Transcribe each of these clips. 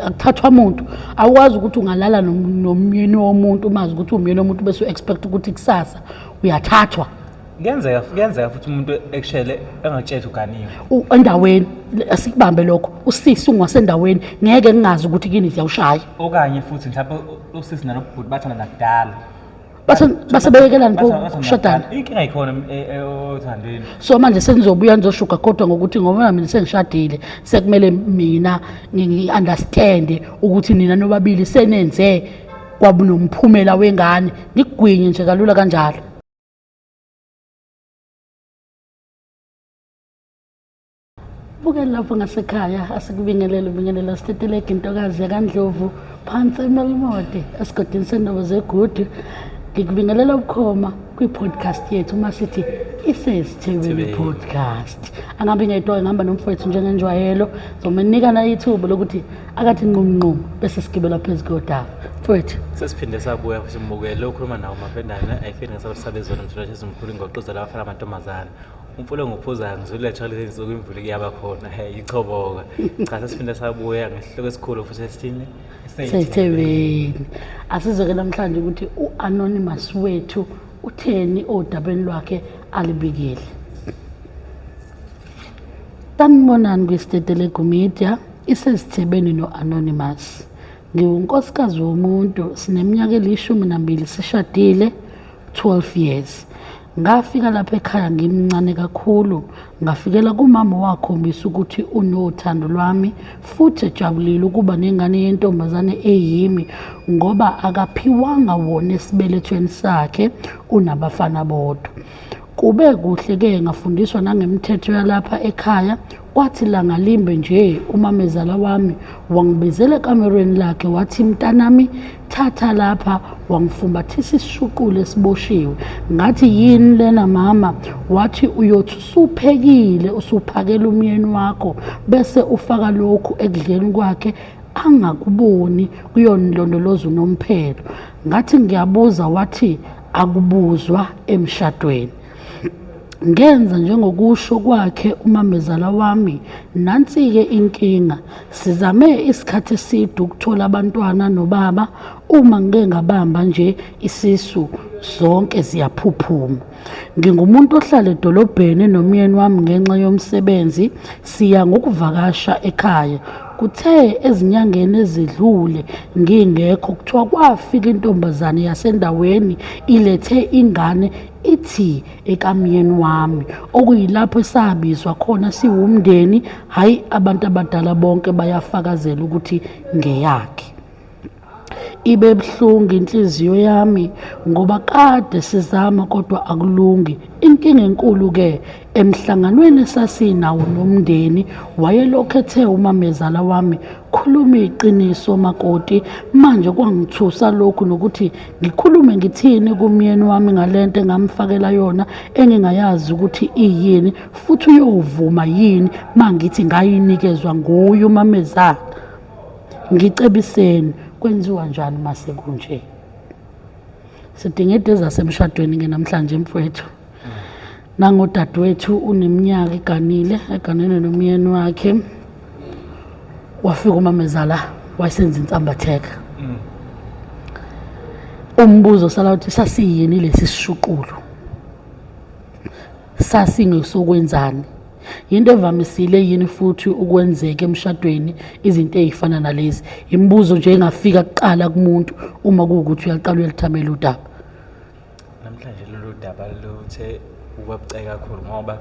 Akuthathwa muntu. Awukwazi ukuthi ungalala nomyeni womuntu umazi ukuthi umyeni womuntu bese u-expect ukuthi kusasa uyathathwa. Kuyenzeka futhi umuntu ekushele engakutsheli uganiwe. Endaweni asikubambe lokho. Usisi ungasendaweni ngeke ngingazi ukuthi kini siyawushaya. Okanye futhi mhlawumbe usisi nalobhuti bathanda nakudala. Basebeyekelani kushadana. Inkinga ikhona othandweni. So manje senizobuya nizoshuga kodwa ngokuthi ngoba mina sengishadile sekumele mina ngi-understand ukuthi nina nobabili senenze kwabunomphumela wengane, ngikugwinye nje kalula kanjalo. Bukela lapho ngasekhaya, asikubingelele ubingelela sitetelege intokazi yakaNdlovu phansi eMelimode esigodini sendobo zegudu. Ngikubingelela ubukhoma kwi-podcast yethu uma sithi iSezithebeni Podcast. Angabe ngedwa, ngihamba nomfowethu njengenjwayelo, zomenikana ithuba lokuthi akathi nqum nqum bese sigibela phezu kodaba. Mfowethu, sesiphinde sabuya futhi mbukele ukhuluma nawo mafendana ayifeni ngasabesabezona mtholathi ezimkhulu ingoqo zalabafana amantombazana. Umfula ngophuzayo ngizuletha kulezi nsuku imvula kuyaba khona, hey ichoboka. Cha, sesiphinde sabuya ngesihloko esikhulu futhi esithini? Sesithebeni. Asizwe-ke namhlanje ukuthi u-Anonymous wethu utheni odabeni lwakhe alibikile. Sanibonani kwiStetelegu Media, iSezithebeni no-Anonymous. Ngiwunkosikazi womuntu, sineminyaka eli-12 sishadile, 12 years. Ngafika lapha ekhaya ngimncane kakhulu, ngafikela kumama wakhombisa ukuthi unothando lwami futhi ejabulile ukuba nengane yentombazane eyimi ngoba akaphiwanga wona esibelethweni sakhe, unabafana bodwa. Kube kuhle-ke ngafundiswa nangemithetho yalapha ekhaya. Kwathi langa limbe nje umamezala wami wangibizela ekamerweni lakhe wathi, mntanami thatha lapha, wangifumbathisa isishuqule esiboshiwe. Ngathi yini lena mama? Wathi uyothi usuphekile usuphakela umyeni wakho bese ufaka lokhu ekudleni kwakhe angakuboni, kuyonilondoloza unomphelo. Ngathi ngiyabuza, wathi akubuzwa emshadweni. Ngenza njengokusho kwakhe umamezala wami. Nansi-ke inkinga, sizame isikhathi eside ukuthola abantwana nobaba. Uma ngike ngabamba nje isisu zonke ziyaphuphuma. Ngingumuntu ohlala edolobheni nomyeni wami ngenxa yomsebenzi, siya ngokuvakasha ekhaya. Kuthe ezinyangeni ezidlule ngingekho, kuthiwa kwafika intombazane yasendaweni ilethe ingane ithi ekamyeni wami, okuyilapho esabizwa khona siwumndeni. Hhayi, abantu abadala bonke bayafakazela ukuthi ngeyakhe. Ibe buhlungu inhliziyo yami ngoba kade sizama kodwa akulungi. Inkinga enkulu-ke emhlanganweni esasinawo nomndeni, wayelokhu ethe umamezala wami, khuluma iqiniso makoti. Manje kwangithusa lokhu nokuthi ngikhulume ngithini kumyeni wami ngalento engamfakela yona engingayazi ukuthi iyini, futhi uyovuma yini mangithi ngayinikezwa nguye umamezala. Ngicebiseni, kwenziwa njani mase kunje? Sidinga into ezasemshadweni ke namhlanje mfowethu. Nangodadewethu uneminyaka eganile, eganene nomyeni wakhe. Wafika umamezala wayesenza insambatheka. Umbuzo sala uthi sasiyini lesi sishuqulo? Sasingesokwenzani? Yinto evamisile yini futhi ukwenzeka emshadweni izinto ey'fana nalezi? Imibuzo nje engafika kuqala kumuntu uma kuwukuthi uyaqala uyalithamela udaba. Namhlanje lolu daba luthe ukuba bucayi kakhulu ngoba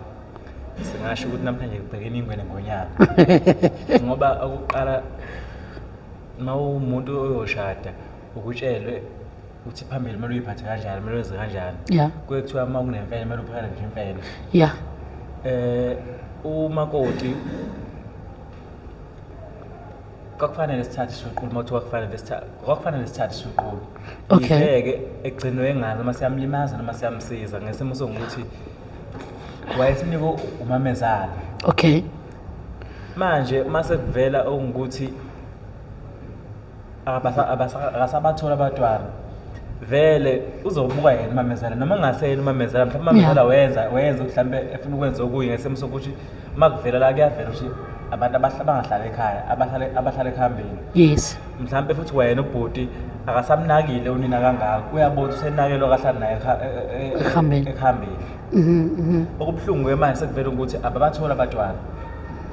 singasho ukuthi namhlanje kubhekene ingwene ngonyaka. Ngoba okuqala uma uwumuntu oyoshada ukutshelwe ukuthi phambili kumele uyiphathe kanjani, kumele wenze kanjani. Kuye kuthiwa uma kunemfene kumele uphakele nje imfene. Umakoti kwakufanele sithathe ishuqulu, uma kuthiwa kwakufanele sithathe, kwakufanele sithathe ishuqulu. Yize-ke egcinwe engazi noma siyamlimaza noma siyamsiza ngesimo sokuthi wayesinikwe umamezala. Manje mase kuvela okungukuthi akasabathola abantwana, vele uzobuka yena umamezala noma engaseyena umamezala, mhlawumbe umamezala wenza mhlawumbe efuna ukwenza okunye ngesimo sokuthi uma kuvela la kuyavela ukuthi Abantu abangahlali ekhaya, abahlala ekuhambeni. Yes. Mhlampe futhi wena ubhuti akasamnakile unina kangako, uyabona ukuthi usenakelwa kahlali naye Ekuhambeni. Ekuhambeni. Okubuhlungu-ke manje sekuvele ukuthi ababatholi abantwana.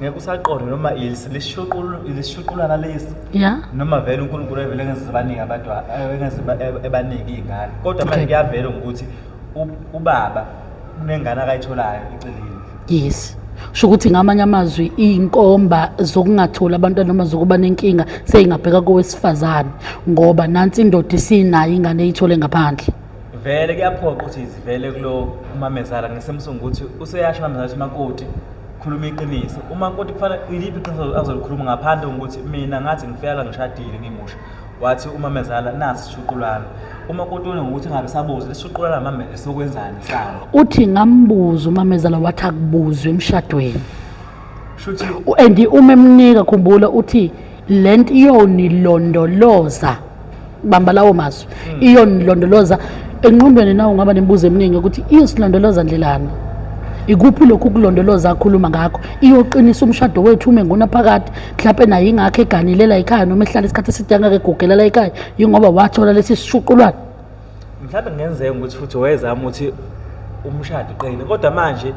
Ngeke usaqonde noma ilishuqulana lesi. Noma vele uNkulunkulu evele engeze ebanike abantwana, engeze ebanike iy'ngane. Kodwa manje kuyavela ukuthi ubaba unengane akayitholayo eceleni. Yes. Sho ukuthi ngamanye amazwi iy'nkomba zokungatholi abantwana noma zokuba nenkinga seyingabheka kowesifazane, ngoba nansi indoda isinayo ingane eyithole ngaphandle. Vele kuyaphoqa ukuthi zivele kulo umamezala ngesemsungu ukuthi useyasho umamezala ukuthi makoti khuluma iqiniso. Umakoti kufanele iliphi iqiniso azolikhuluma ngaphandle kokuthi mina ngathi ngifika la ngishadile ngimusha. Wathi umamezala nasi isishuqulwana. Umakoti unokuthi ngabe sabuza lesishuqulwana mame sokwenzani sami. Uthi ngambuza umamezala wathi akubuzwe emshadweni. Shuthi And uma emnika khumbula uthi lento iyonilondoloza. Bamba lawo mazwi. Iyonilondoloza engqondweni nawo ungaba nemibuzo eminingi ukuthi iyosilondoloza ndlelani. Ikuphi lokhu kulondoloza akhuluma ngakho? Iyoqinisa umshado wethu ume ngunaphakade. Mhlawumbe naye ingakho eganilela ekhaya noma ehlala isikhathi eside angeke egugelela ekhaya yingoba wathola lesi sishuqulwana. Mhlawumbe kungenzeka ukuthi futhi wayezama ukuthi umshado uqine, kodwa manje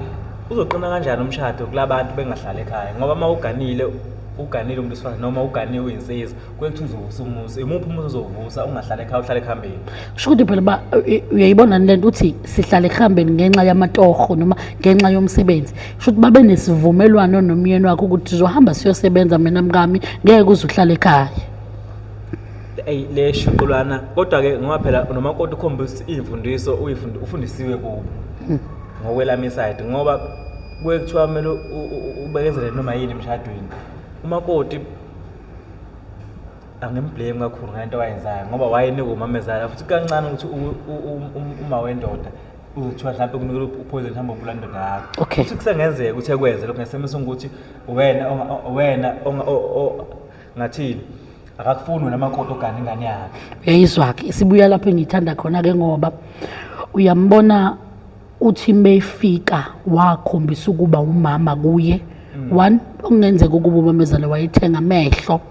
uzoqina kanjani umshado kulabantu bengahlali ekhaya? Ngoba uma uganile, uganile umuntu wesifazane noma uganiwe uyinsizwa, kuye kuthiwa uzovusa umuzi. Imuphi umuzi ozovusa ungahlali ekhaya, uhlale ekuhambeni? Kusho ukuthi phela uyayibona le nto uthi sihlale ekuhambeni ngenxa yamatoho noma ngenxa yomsebenzi. Kusho ukuthi babe nesivumelwano nomyeni wakhe ukuthi sizohamba siyosebenza mina mkami, ngeke uze uhlale ekhaya. Eyi, le shuqulwana. Kodwa-ke ngoba phela nomakoti ukhombisa iy'mfundiso ufundisiwe kubo ngokwelami isayidi, ngoba kuye kuthiwa kumele ubekezele noma yini emshadweni. Umakoti angimblame kakhulu ngento ayenzayo ngoba wayenikwa umamezala futhi kancane ukuthi uma wendoda uzothiwa mhlawumbe kunikela uphoyizeni mhlawumbe ubulala indoda yakho. Futhi kusengenzeka ukuthi ekwenze lokho ngesimo sokuthi wena ngathini akakufuni wena makoti ogana ingane yakhe. Uyayizwa-ke isibuya lapho engiyithanda khona-ke, ngoba uyambona uthi meyifika wakhombisa ukuba umama kuye. One, okungenzeka ukuba umamezala wayethenga amehlo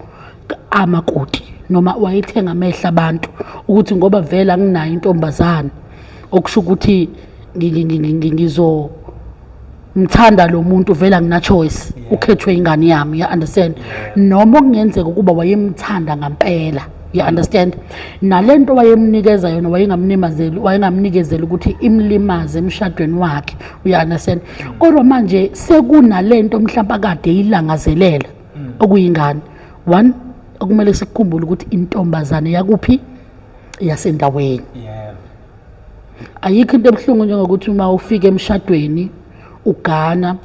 amakoti noma wayethenga amehlo abantu ukuthi ngoba vele anginayo intombazane, okusho ukuthi ngizomthanda lo muntu vele angina choice, ukhethwe ingane yami, you understand? Noma okungenzeka ukuba wayemthanda ngempela, you understand? Nalento wayemnikeza yona wayengamnimazeli, wayengamnikezeli ukuthi imlimaze emshadweni wakhe, you understand? Kodwa manje sekunalento mhlawumbe akade ilangazelela okuyingane. One, okumele sikukhumbule ukuthi intombazane yakuphi, yasendaweni. Ayikho into ebuhlungu njengokuthi uma ufika emshadweni ugana,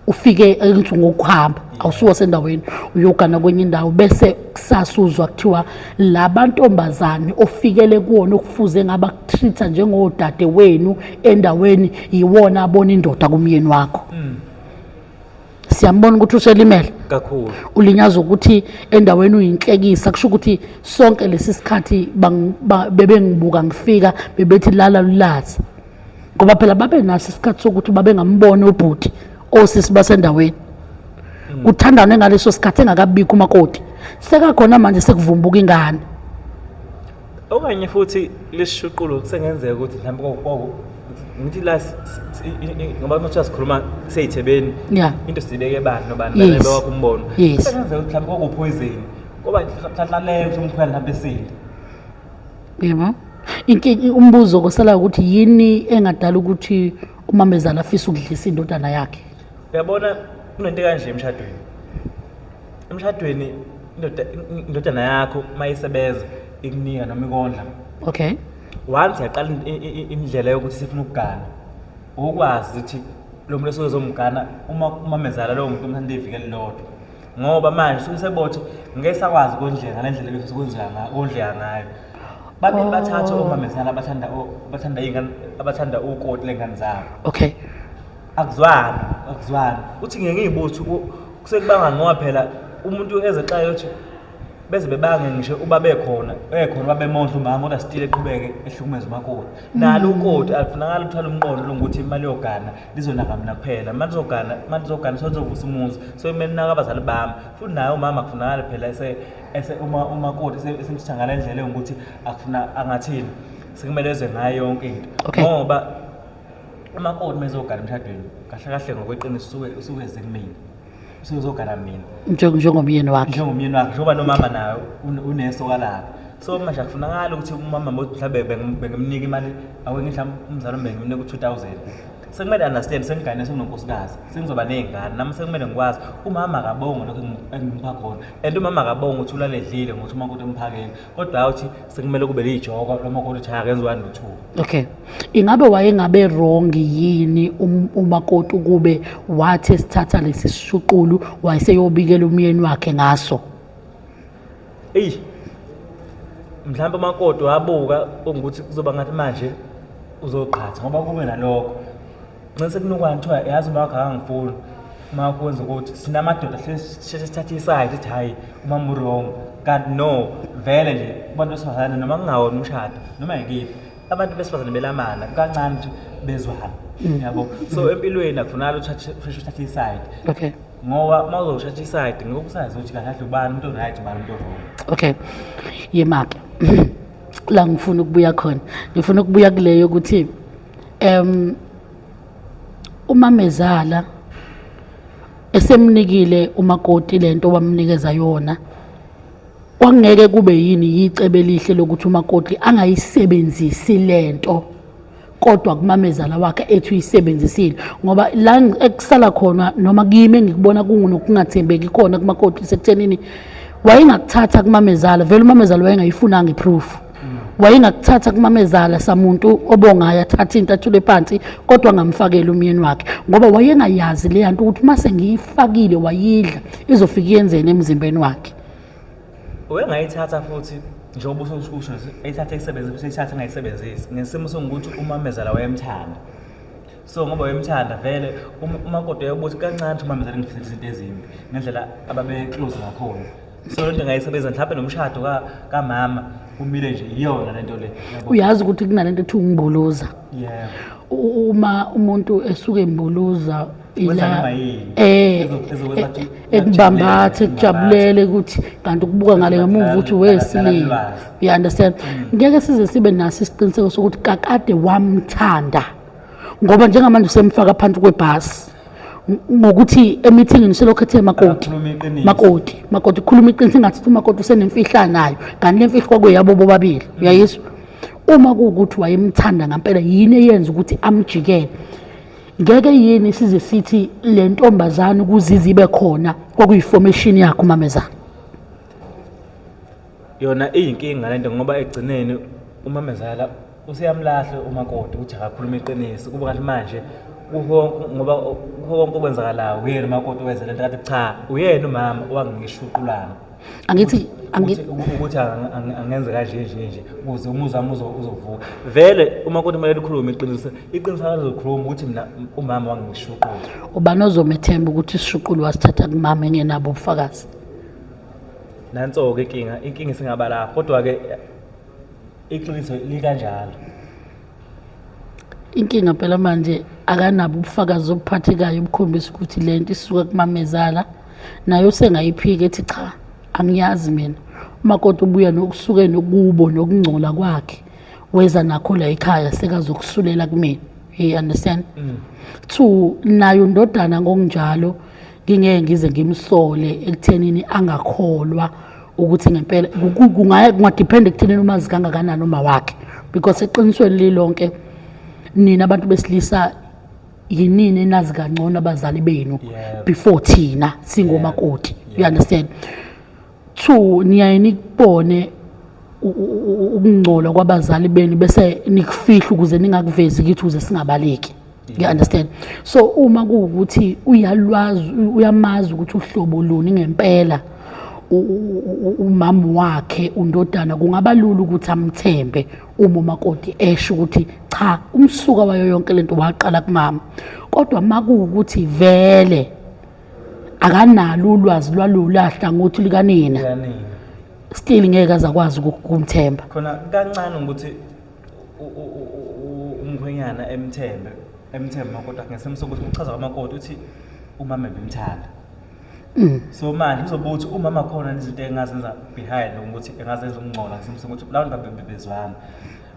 ufike engithi ngokuhamba awusuka sendaweni uyogana kwenye indawo, bese kusasa uzwa kuthiwa labantombazane ofikele kuwona okufuze ngaba kutreat njengodade wenu endaweni yiwona abona indoda kumyeni wakho. Siyambona ukuthi uselimele kakhulu, ulinyazwa ukuthi endaweni uyinhlekisa. Kusho ukuthi sonke lesi sikhathi bebengibuka ngifika bebethi lala lulaza, ngoba phela babe naso isikhathi sokuthi babengamboni ubhuti osisi basendaweni. Kuthandane ngaleso sikhathi engakabikho umakoti, sekakhona manje sekuvumbuka ingane. Okanye futhi lesishuqulo kusengenzeka ukuthi mhlawumbe ngithi la ngoba uma sikhuluma seyithebeni, into sibeke ebani nobani bebe wakho umbono. Kusengenzeka ukuthi mhlawumbe kwakuphoyizeni, ngoba mhlawumbe leyo ukuthi umkhwela mhlawumbe esile. Yebo. Umbuzo kosala ukuthi yini engadala ukuthi umamezala afise ukudlisa indodana yakhe? Uyabona kunento kanje emshadweni. Emshadweni indodana yakho mayisebenza ikunika noma ikondla. Once yaqala indlela yokuthi sifuna ukugana, ukwazi ukuthi lo muntu osuke ezomgana uma umamezala lowo muntu umthanda iviki elilodwa. Ngoba manje usuke sebothi ngeke sakwazi ukondleka ngale ndlela ebefisa ukwenzeka ngayo, ukondleka ngayo. Babili bathathu omamezala abathanda iy'ngane, abathanda ukoti ley'ngane zabo. Akuzwani, akuzwani. Uthi ngeke ngiyibuze ukuthi kusekubanga ngoba phela umuntu ezexayo ukuthi Beze bebange ngisho uba bekhona, ekhona babemondla umama kodwa still eqhubeke ehlukumeza umakoti. Nalo ukoti akufunakala uthwala umqondo lokuthi imali yogana lizonaka mina kuphela. Imali zogana, imali zogana sozovusa umuzi. So kumele naka abazali bami. Futhi naye umama akufunakala phela ese ese uma umakoti esemthatha ngale ndlela yokuthi akufuna angathini. Sekumele ezwe ngayo yonke into. Ngoba umakoti mezogana emshadweni kahle kahle ngokweqiniso usuke usuke eze kumina. Usuke uzogana mina. Njengomyeni wakhe. Njengomyeni wakhe njengoba nomama naye unesoka lakhe. So manje akufunakala ukuthi umama mhlawumbe bengimnika imali awe mhlawumbe umzali wami bengimnika u-2000. Sekumele understand sengigane senginonkosikazi, sengizoba ney'ngane nami sekumele ngikwazi umama akabonge lokho engimupha khona. And umama akabonge ukuthi ulale edlile ngokuthi umakoti umphakele. Kodwa hayi ukuthi sekumele kube lijoko lomakoti uthi akenziwa no-two. Okay. Ingabe wayengabe wrong yini umakoti ukube wathi esithatha lesi sishuqulu wayeseyobikela umyeni wakhe ngaso? Eyi. Mhlawumbe umakoti wabuka ukuthi kuzoba ngathi manje uzoqhatha ngoba kube nalokho. Ngicela sekunukwana kuthiwa yazi uma wakho akangifuni. Uma wakho wenza ukuthi sinamadoda sheshe sithathe iside sithi hhayi umama u-wrong. Kanti no vele nje kubantu besifazane noma kungawona umshado noma yikiphi abantu besifazane belamana kancane ukuthi bezwana. Yabo. So empilweni akufunakala usheshe uthathe iside. Okay. Ngoba uma uzothatha iside ngeke usazi ukuthi kahle kahle ubani umuntu o-right ubani umuntu o-wrong. Okay. Yemake. La ngifuna ukubuya khona. Ngifuna ukubuya kuleyo ukuthi umamezala esemnikile umakoti lento wamnikeza yona, kwangeke kube yini yicebe elihle lokuthi umakoti angayisebenzisi lento kodwa kumamezala wakhe ethi uyisebenzisile, ngoba la ekusala khona noma kimi engikubona kungunokungathembeki khona kumakoti sekuthenini wayengakuthatha kumamezala, vele umamezala wayengayifunanga iproof. Wayengakuthatha kumamezala samuntu obongayo athathe into athule phansi kodwa angamfakeli umyeni wakhe, ngoba wayengayazi le nto ukuthi mase ngiyifakile wayidla izofika yenzeni emzimbeni wakhe. Wayengayithatha futhi njengoba ususho eyithatha eyisebenzise eyithatha engayisebenzisi ngesimo sokuthi umamezala wayemthanda. So ngoba wayemthanda vele umakoti wayebuthi kancane umamezala ngifisela izinto ezimbi ngendlela ababe close ngakhona. So lento ngayisebenzisa mhlawumbe nomshado kamama umile nje iyona lento le. Uyazi ukuthi kunalento ethi ungimbuluza. Yebo. Uma umuntu esuke embuluza Wenza noma yini. Ekubambathe ekujabulele ukuthi kanti ukubuka ngale ngemuva ukuthi wesilile. You understand? Ngeke size sibe naso isiqiniseko sokuthi kakade wamthanda. Ngoba njengamanje usemfaka phansi kwebhasi. Ngokuthi emithingini selokhu ethe makoti. Makoti, makoti khuluma iqiniso engathi umakoti usenemfihla nayo. Kanti le mfihlo kwakuyabo bobabili. Uyayizwa? Uma kuwukuthi wayemthanda ngempela yini eyenza ukuthi amjikele? Ngeke yini size sithi le ntombazane ukuze izibe khona kwakuyiformation yakhe umamezala? Yona iyinkinga lento ngoba egcineni umamezala useyamlahla umakoti ukuthi akakhuluma iqiniso kuba kanti manje ngoba konke okwenzakalayo uyena umakoti owenza lento kanti cha uyena umama owangishuqulana. Angithi ukuthi angenze kanje nje nje ukuze umuzi wami uzovuka. Vele umakoti kumele likhulume iqiniso, iqiniso alizokhuluma ukuthi mina umama wangishuqula. Ubani ozomethemba ukuthi isishuqulo wasithatha kumama engenabo ubufakazi? Nanso-ke inkinga, inkinga isingaba lapho kodwa-ke iqiniso likanjalo. Inkinga phela manje akanabo ubufakazi obuphathekayo obukhombisa ukuthi lento isuka kumamezala, nayo usengayiphika ethi cha angiyazi mina. Umakoti ubuya nokusuke nokubo nokungcola kwakhe weza nakho la ekhaya sekazokusulela kumina. You understand? Two, nayo ndodana ngokunjalo ngingeke ngize ngimsole ekuthenini angakholwa ukuthi ngempela kungadepend ekuthenini umazi kangakanani uma wakhe, because eqinisweni lilonke nina abantu besilisa yinini enazi kangcono abazali benu before thina singomakoti. You understand? Two, niyaye nikubone ukungcola kwabazali benu bese nikufihla ukuze ningakuvezi kithi ukuze singabaleki. You understand? So uma kuwukuthi uyalwazi uyamazi ukuthi uhlobo luni ngempela umama wakhe undodana, kungaba lula ukuthi amthembe uma umakoti esho ukuthi cha umsuka wayo yonke lento waqala kumama. Kodwa makuwukuthi vele akanalo ulwazi lwalolahla ngothi likanina, Still ngeke azakwazi ukumthemba. Khona kancane ukuthi umkhwenyana emthembe, emthembe umakoti wakhe ngesimo sokuthi uchaza kwamakoti uthi umama ebemthanda. So manje uzobuka ukuthi umama khona izinto engazenza behind ukuthi engazenza ukungcola ngesimo sokuthi labo bantu bebezwana.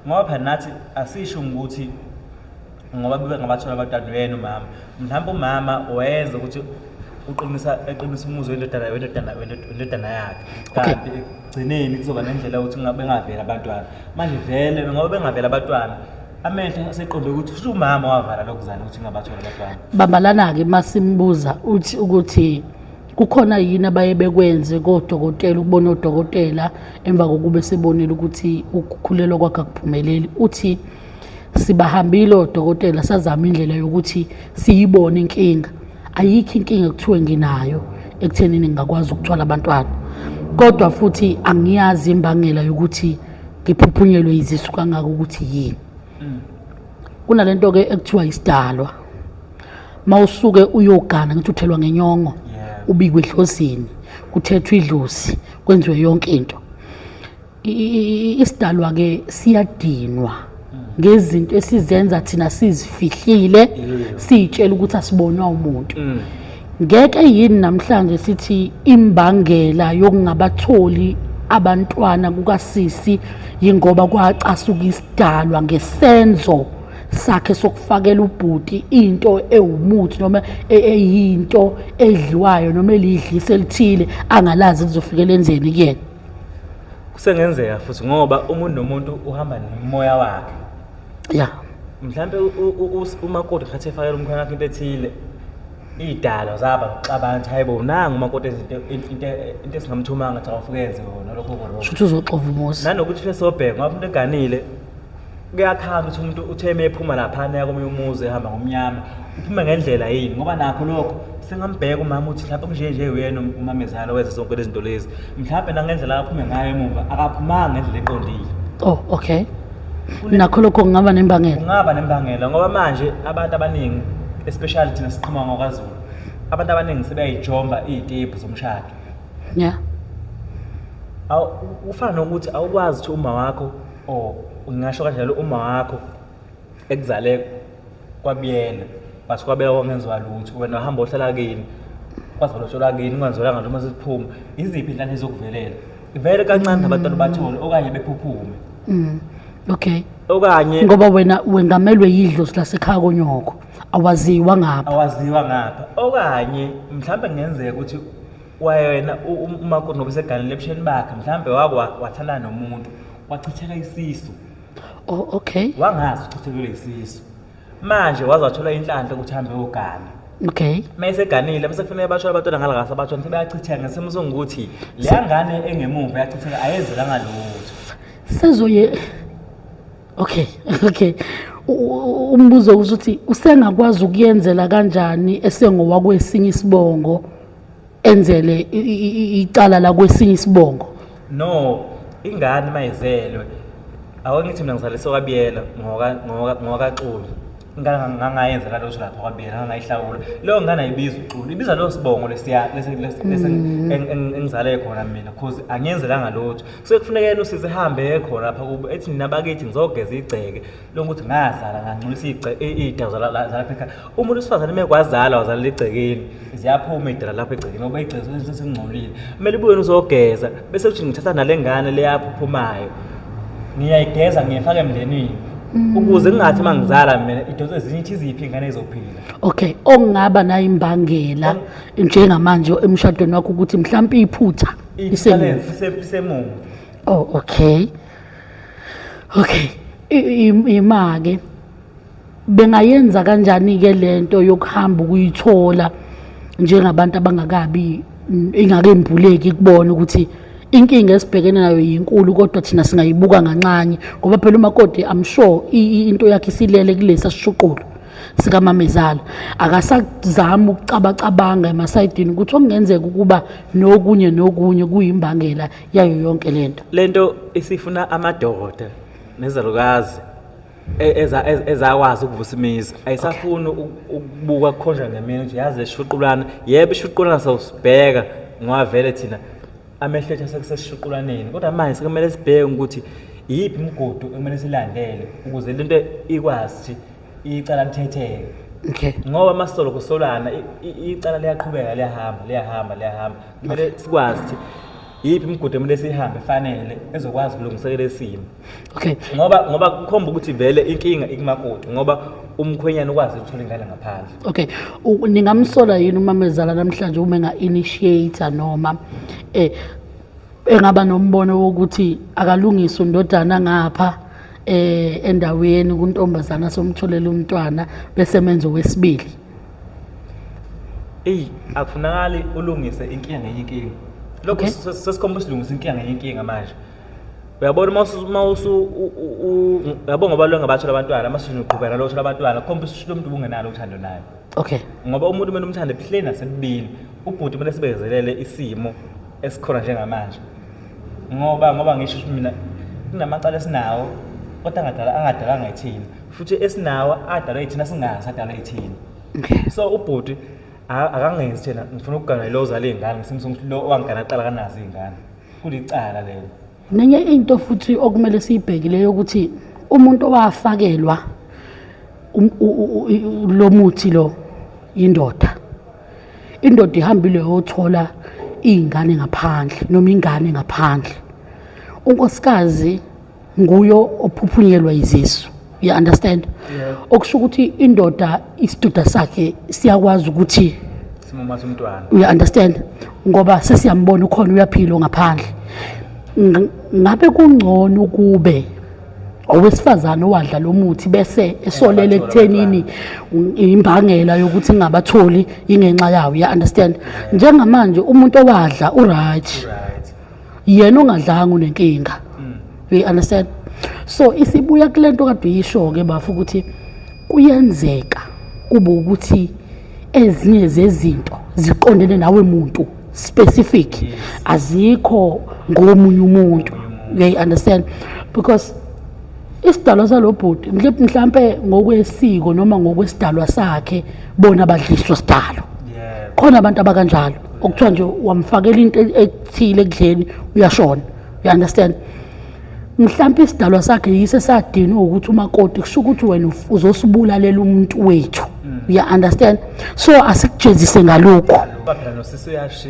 Ngoba phela nathi asisho ukuthi ngoba bebe ngabathola abantwana uyena umama. Mhlawumbe umama wayenza ukuthi uqinisa eqinisa umuzi wendodana yakhe. Kanti ekugcineni kuzoba nendlela yokuthi bengaveli abantwana. Manje vele ngoba bengaveli abantwana amehlo aseqonde ukuthi usho umama wavala lokuzala ukuthi ngabathola abantwana. Bambalana-ke masimbuza uthi ukuthi kukhona yini abaye bekwenze kodokotela, ukubona odokotela emva kokuba esebonile ukuthi ukukhulelwa kwakhe akuphumeleli. Uthi sibahambile odokotela sazama indlela yokuthi siyibone inkinga. Ayikho inkinga ekuthiwe nginayo ekuthenini ngingakwazi ukuthwala abantwana, kodwa futhi angiyazi imbangela yokuthi ngiphuphunyelwe izisu kangaka ukuthi yini. Kunalento ke ekuthiwa isidalwa, mawusuke uyogana ngithi uthelwa ngenyongo, ubikwe edlozini, kuthethwe idlozi, kwenziwe yonke into. Isidalwa ke siyadinwa ngezinto esizenza thina sizifihlile, siyitshela ukuthi asibonwa umuntu. Ngeke yini namhlanje sithi imbangela yokungabatholi abantwana kukasisi yingoba kwacasuka isidalwa ngesenzo sakhe sokufakela ubhuti into ewumuthi noma eyinto edliwayo noma elidlisa elithile angalazi lizofikela enzeni kuyena? Kusengenzeka futhi ngoba umuntu nomuntu uhamba nomoya wakhe. Mhlambe umakoti khathi efakela umkhwana wakhe into ethile, iy'dalwa zaba nokuxabana ukuthi hayi bo, nangu umakoti enza into esingamthumanga ukuthi awufike enze kona lokho kona. Shuthi uzoxova umuzi. Nanokuthi ufike sobheka ngoba umuntu eganile kuyakhanga ukuthi umuntu uthe uma ephuma laphana komunye umuzi ehamba ngomnyama uphume ngendlela yini, ngoba nakho lokho singambheka umama ukuthi mhlawumbe kunje nje uyena umamezala wenza zonke lezi zinto lezi, mhlawumbe nangendlela aphume ngayo emuva akaphumanga ngendlela eqondile. Oh, okay. Nakho lokho kungaba nembangela. Kungaba nembangela ngoba manje abantu abaningi, especially thina siqhuma ngokwaZulu, abantu abaningi sebeyayijomba iy'tebhu zomshado. Ufana nokuthi awukwazi ukuthi uma wakho, or ngingasho kanjalo, uma wakho ekuzale kwabuyela, but kwabeka kwangenziwa lutho, wena wahamba ohlala kini, kwazolotsholwa kini, ungenziwanga nje uma sesiphuma, iziphi inhlanhla ezokuvelela? Vele kancane abantwana bathole okanye bephuphume. Okay. Okanye ngoba wena wengamelwe yidlozi lasekhaya konyoko, awaziwa ngapha. Awaziwa ngapha. Okanye mhlambe kungenzeka ukuthi wena umakoti ngoba eseganele ebusheni bakhe, mhlambe wake wathandana nomuntu, wachitheka isisu. Oh, okay. Wangazi uchithekelwe isisu. Manje waze wathola inhlanhla ukuthi ahambe uyogana. Mayeseganile bese kufanele bathole abantwana ngala ngasabathole sebeyachitheka ngesimo sokuthi leya ngane engemuva yachitheka ayenzelanga lutho. Sezoye Okay, okay. Umbuzo ukuthi usengakwazi ukuyenzela kanjani esengowa kwesinye isibongo enzele icala la kwesinye isibongo? No, ingane mayizelwe. Awungithi mina ngizalise kwaBiyela ngokaXulu. Ingane ngangayenzela lutho lapha kwaBiyela, ngangayihlawula. Leyo ngane ayibizwa uXulu, ibiza leyo sibongo lesiya lesi engizale khona mina because angiyenzelanga lutho. Kusuke kufuneka yena usisi ehambe khona lapha kubo ethi nina bakithi ngizogeza igceke lokuthi ngazala ngangcolisa iy'dawo zalapha ekhaya. Umuntu wesifazane uma ekwazala wazalela egcekeni, ziyaphuma iy'dala lapha egcekeni ngoba igceke sesingcolile. Kumele ubuye uzogeza bese kuthi ngithatha nale ngane leyaphuphumayo ngiyayigeza ngiyifaka emndenini ukuze kungathi uma ngizala mina idonse ezinye ithi iziphi iy'ngane ezophila. Okay, okungaba nayimbangela njengamanje emshadweni wakho ukuthi mhlawumbe iphutha isemuva. Isemuva. Oh, okay. Okay. Ima-ke bengayenza kanjani-ke lento yokuhamba ukuyithola njengabantu abangakabi ingakembuleki kubona ukuthi inkinga esibhekene nayo yinkulu, kodwa thina singayibuka nganxanye ngoba phela umakoti I'm sure into yakhe isilele kulesa sishuqulo sikamamezala, akasazami ukucabacabanga emasayidini ukuthi okungenzeka ukuba nokunye nokunye kuyimbangela yayo yonke lento. Lento isifuna amadoda nezalukazi ezakwazi ukuvusa imizi, ayisafuni ukubuka kukhonjwa ngemini ukuthi yazi leshuqulana. Yebo, ishuqulana sawusibheka ngoba vele thina Amehlo ethu asekusesishuqulaneni, kodwa manje sekumele sibheke ukuthi iyiphi imigudu ekumele silandele ukuze lento ikwazi ukuthi icala lithetheke. Ngoba uma sisolokhu solana icala liyaqhubeka, liyahamba, liyahamba, liyahamba. Kumele sikwazi ukuthi iyiphi imigudu ekumele siyihambe efanele ezokwazi ukulungiselela isimo. Ngoba kukhomba ukuthi vele inkinga ikumakoti, ngoba umkhwenyana ukwazi ukuthola ingane ngaphandle. Okay. Ningamsola yini umamezala namhlanje uma enga-initiate noma engaba nombono wokuthi akalungise undodana ngapha endaweni kuntombazana somtholela umntwana bese menza owesibili? Eyi, akufunakali ulungise inkinga ngenye inkinga. Lokho sesikhomba usilungisa inkinga ngenye inkinga manje. Uyabona uma uyabona ngoba lo ngabathola abantwana, uma usuqhubeka nalo uthola abantwana, khomba ukuthi lo muntu ubungenalo uthando naye. Ngoba umuntu kumele umthande ebuhleni nasebubini. Ubhuti kumele sibekezelele isimo esikhona njengamanje. Ngoba ngisho ukuthi mina kunamacala esinawo kodwa angadalanga ithina. Futhi esinawo adalwa ithina singazi adalwa ithina. So ubhuti akangenzi thina ngifuna ukugana lo ozala iy'ngane, ngisimo sokuthi lo owangigana kuqala akanazo iy'ngane. Kulicala lelo. Nenye into futhi okumele siyibhekile yokuthi umuntu owafakelwa lo muthi lo indoda. Indoda ihambile yothola iy'ngane ngaphandle noma ingane ngaphandle. Unkosikazi nguyo ophuphunyelwa izisu. You understand? Okusho ukuthi indoda isidoda sakhe siyakwazi ukuthi simumathe umntwana. You understand? Ngoba sesiyambona ukhona uyaphila ngaphandle. Ngabe kungcono kube owesifazane owadla lo muthi bese esolele ekuthenini imbangela yokuthi ngingabatholi ingenxa yawo. You understand? Njengamanje umuntu owadla uright. Yena ongadlanga unenkinga. You understand? So isibuya kulento kade uyisho ke bafu ukuthi kuyenzeka kube ukuthi ezinye zezinto ziqondene nawe muntu specific, azikho ngomunye umuntu. You understand? Because isidalwa salobhuti mhlambe ngokwesiko noma ngokwesidalwa sakhe bona badliswa sidalo. Khona abantu abakanjalo okuthiwa nje wamfakela into ethile ekudleni uyashona. You understand? Mhlambe isidalwa sakhe yise sadinwa ukuthi umakoti kusho ukuthi wena uzosibulalela umuntu wethu. You understand? So asikujezise ngalokho. Phela nosisi uyashi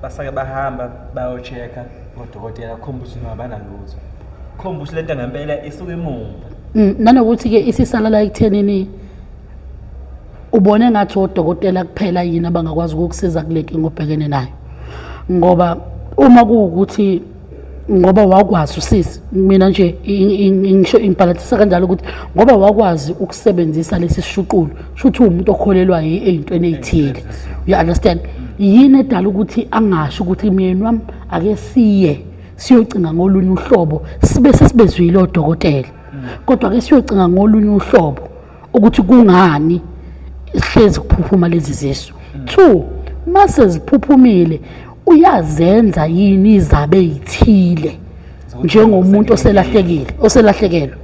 basake bahamba bayochecka odokotela khomba ukuthi noma banalutho. Khomba ukuthi lento ngempela isuke emuva. Nanokuthi ke isisala la ekuthenini ubone ngathi odokotela kuphela yini abangakwazi ukukusiza kule nkinga obhekene nayo. Ngoba uma kuwukuthi ngoba wakwazi usisi, mina nje ngisho ingibhalansisa kanjalo ukuthi ngoba wakwazi ukusebenzisa lesi sishuqulo, shuthi uwumuntu okholelwa ey'ntweni ey'thile. You understand? Yini edala ukuthi angasho ukuthi myeni wami ake siye siyocinga ngolunye uhlobo, sibe sesibezwile odokotela, kodwa ke siyocinga ngolunye uhlobo ukuthi kungani sihlezi kuphuphuma lezi zisu. 2, mase ziphuphumile uyazenza yini izabe ezithile njengomuntu oselahlekile, oselahlekelwe.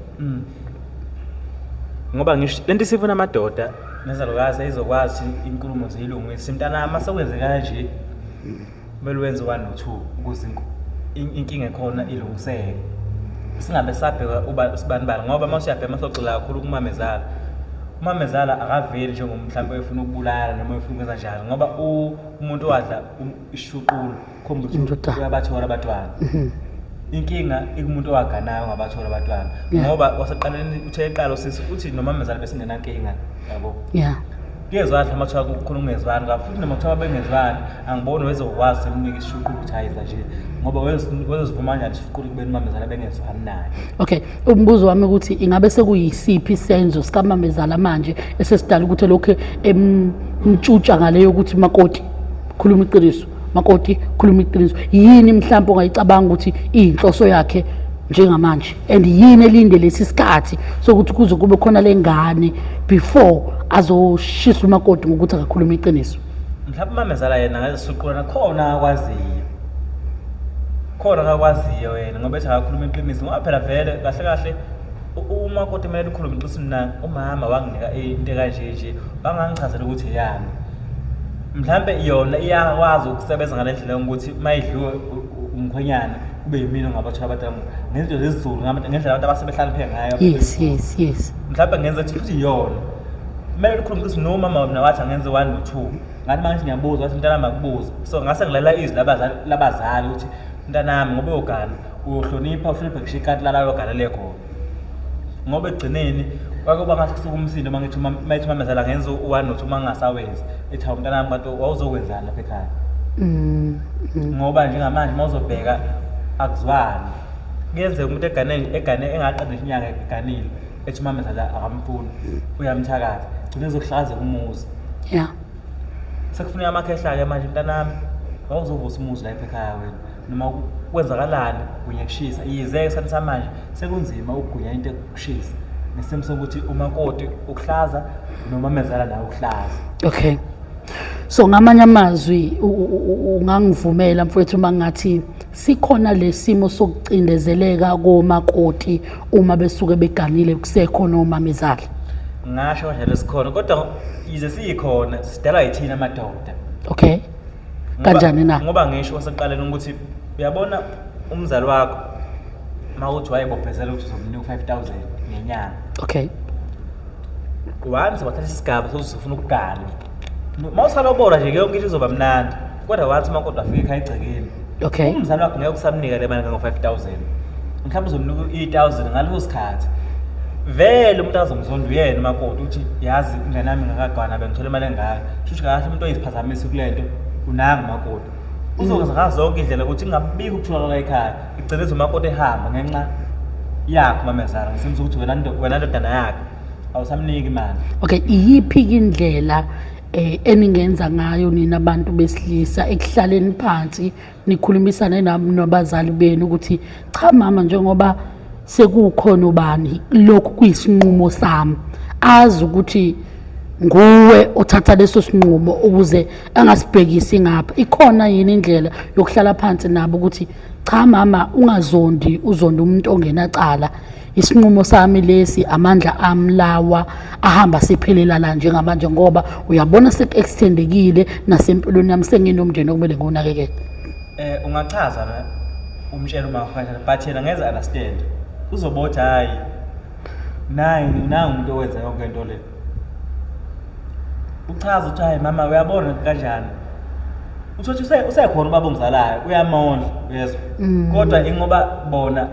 Ngoba ngisho lento isifuna amadoda nezalukazi ezokwazi inkulumo ziyilungise. Mntanami masekwenze kanje kumele wenze 1 no 2 ukuze inkinga ekhona ilungiseke. Singabe sabheka uba sibanibani, ngoba uma usuyabheka masogxila kakhulu kumamezala. Umamezala akaveli njengomhlambe efuna ukubulala noma efuna ukwenza njalo, ngoba umuntu owadla ishuqulo khomba ukuthi uyabathola abantwana. Inkinga ikumuntu owaganayo ongabathola abantwana. Ngoba waseqaleni uthe eqala usisi uthi nomamezala besingenankinga, yabo. Kuyezwakala uma kuthiwa kukhona ukungezwani, ngoba futhi noma kuthiwa bengezwani angiboni wezokwazi emnika isishuqulo ukuthi hayiza nje, ngoba wezozivuma kanjani isishuqulo kubeni umamezala bengezwani naye. Okay, umbuzo wami ukuthi ingabe sekuyisiphi isenzo sikamamezala manje esesidala ukuthi lokhu emtshutsha ngale yokuthi makoti khuluma iqiniso, makoti khuluma iqiniso. Yini mhlawumbe ongayicabanga ukuthi iyinhloso yakhe njengamanje, and yini elinde lesi sikhathi sokuthi kuze kube khona lengane before azoshisa umakoti ngokuthi akakhuluma iqiniso? Mhlawumbe umamezala yena ngazisuqulana khona akwaziyo, khona akakwaziyo yena, ngoba ethi akakhuluma iqiniso, ngoba phela vele kahle kahle umakoti kumele ukhulume iqiniso. Mina umama wanginika into ekanje nje, wangangichazela ukuthi eyami. Mhlambe yona iyakwazi ukusebenza ngale ndlela yokuthi mayidliwe umkhwenyana kube yimina ongabathola abantwana ngezinto zesiZulu, ngendlela abantu abasebehlakaniphe ngayo. Yes. Mhlawumbe ngenza ukuthi futhi yona kumele likhulume ukuthi nomama mina wathi angenze 1 no 2, ngathi manje ngiyabuza, wathi mntanami akubuza. So ngase ngilalela izwi labazali ukuthi mntanami ngoba uyogana uyohlonipha, uhloniphe ngisho ikati lala uyoganele khona, ngoba ekugcineni kwake kuba ngathi kusuka umsindo uma ngithi uma ethi umamezala ngenza u-1 no 2, uma ngingasawenzi ethi hawu mntanami kanti wawuzokwenzani lapha ekhaya? Ngoba njengamanje uma uzobheka akuzwani, kuyenzeka umuntu egane engaqeda inyanga eganile ethi umamezala akamfuni, uyamthakatha, gcine ezokuhlakazeka umuzi. Sekufuneka amakhehla-ke manje, mntanami wawuzovusa umuzi lapha ekhaya wena, noma kwenzakalani kugunya kushisa. Yize esikhathini samanje sekunzima ukugunya into ekushisa ngesimo sokuthi umakoti ukuhlaza nomamezala nawe ukuhlaza. Okay, so ngamanye amazwi ungangivumela mfowethu uma ngathi sikhona lesimo sokucindezeleka komakoti uma besuke beganile kusekhona omamezala? Ngasho kanjalo, sikhona, kodwa yize siyikhona sidalwa yithina amadoda. Okay, kanjani na? Ngoba ngisho kwasekuqaleni ukuthi uyabona umzali wakho uma uthi wayebophezela ukuthi uzomnika u-5000 ngenyanga, once wathatha isigaba sokuthi ufuna ukugana, uma usalobola nje yonke into izoba mnandi, kodwa once umakoti wafika ekhaya egcekeni, umzali wakho ngeke usamnika le mali kango-5000, mhlawumbe uzomnika i-1000 ngaleso sikhathi. Vele umuntu azomzonda uyena umakoti, uthi yazi ingane yami ngakagwana bengithola imali engaka. Shuthi kahle umuntu oyiziphazamisi kule nto unanga umakoti uzokwenza ngazo zonke indlela ukuthi ingabikho ukutholakala ekhaya, igcine umakoti ehamba ngenxa yakho mamezala, ngesimo sokuthi wena ndodana yakhe awusamniki imali. Okay, iyiphi indlela eningenza ngayo nina abantu besilisa ekuhlaleni phansi nikhulumisane nabazali benu ukuthi cha mama, njengoba sekukhona ubani, lokhu kuyisinqumo sami, azi ukuthi nguwe othatha leso sinqumo ukuze angasibhekisi ngapha? Ikhona yini indlela yokuhlala phansi nabo ukuthi cha mama, ungazondi, uzonda umuntu ongenacala, isinqumo sami lesi, amandla ami lawa ahamba sephelela la njengamanje, ngoba uyabona seku-extendekile nasempilweni yami, senginomndeni okumele ngiwunakekele? Ungachaza la umtshela uma kanjalo, but yena ngeze understand, uzobothi hayi nayi nangu umuntu owenza yonke into le. Uchaza ukuthi hayi mama uyabona kanjani, uthothi usekhona ubaba ongizalayo, uyamondla, uyezwa, kodwa ingoba bona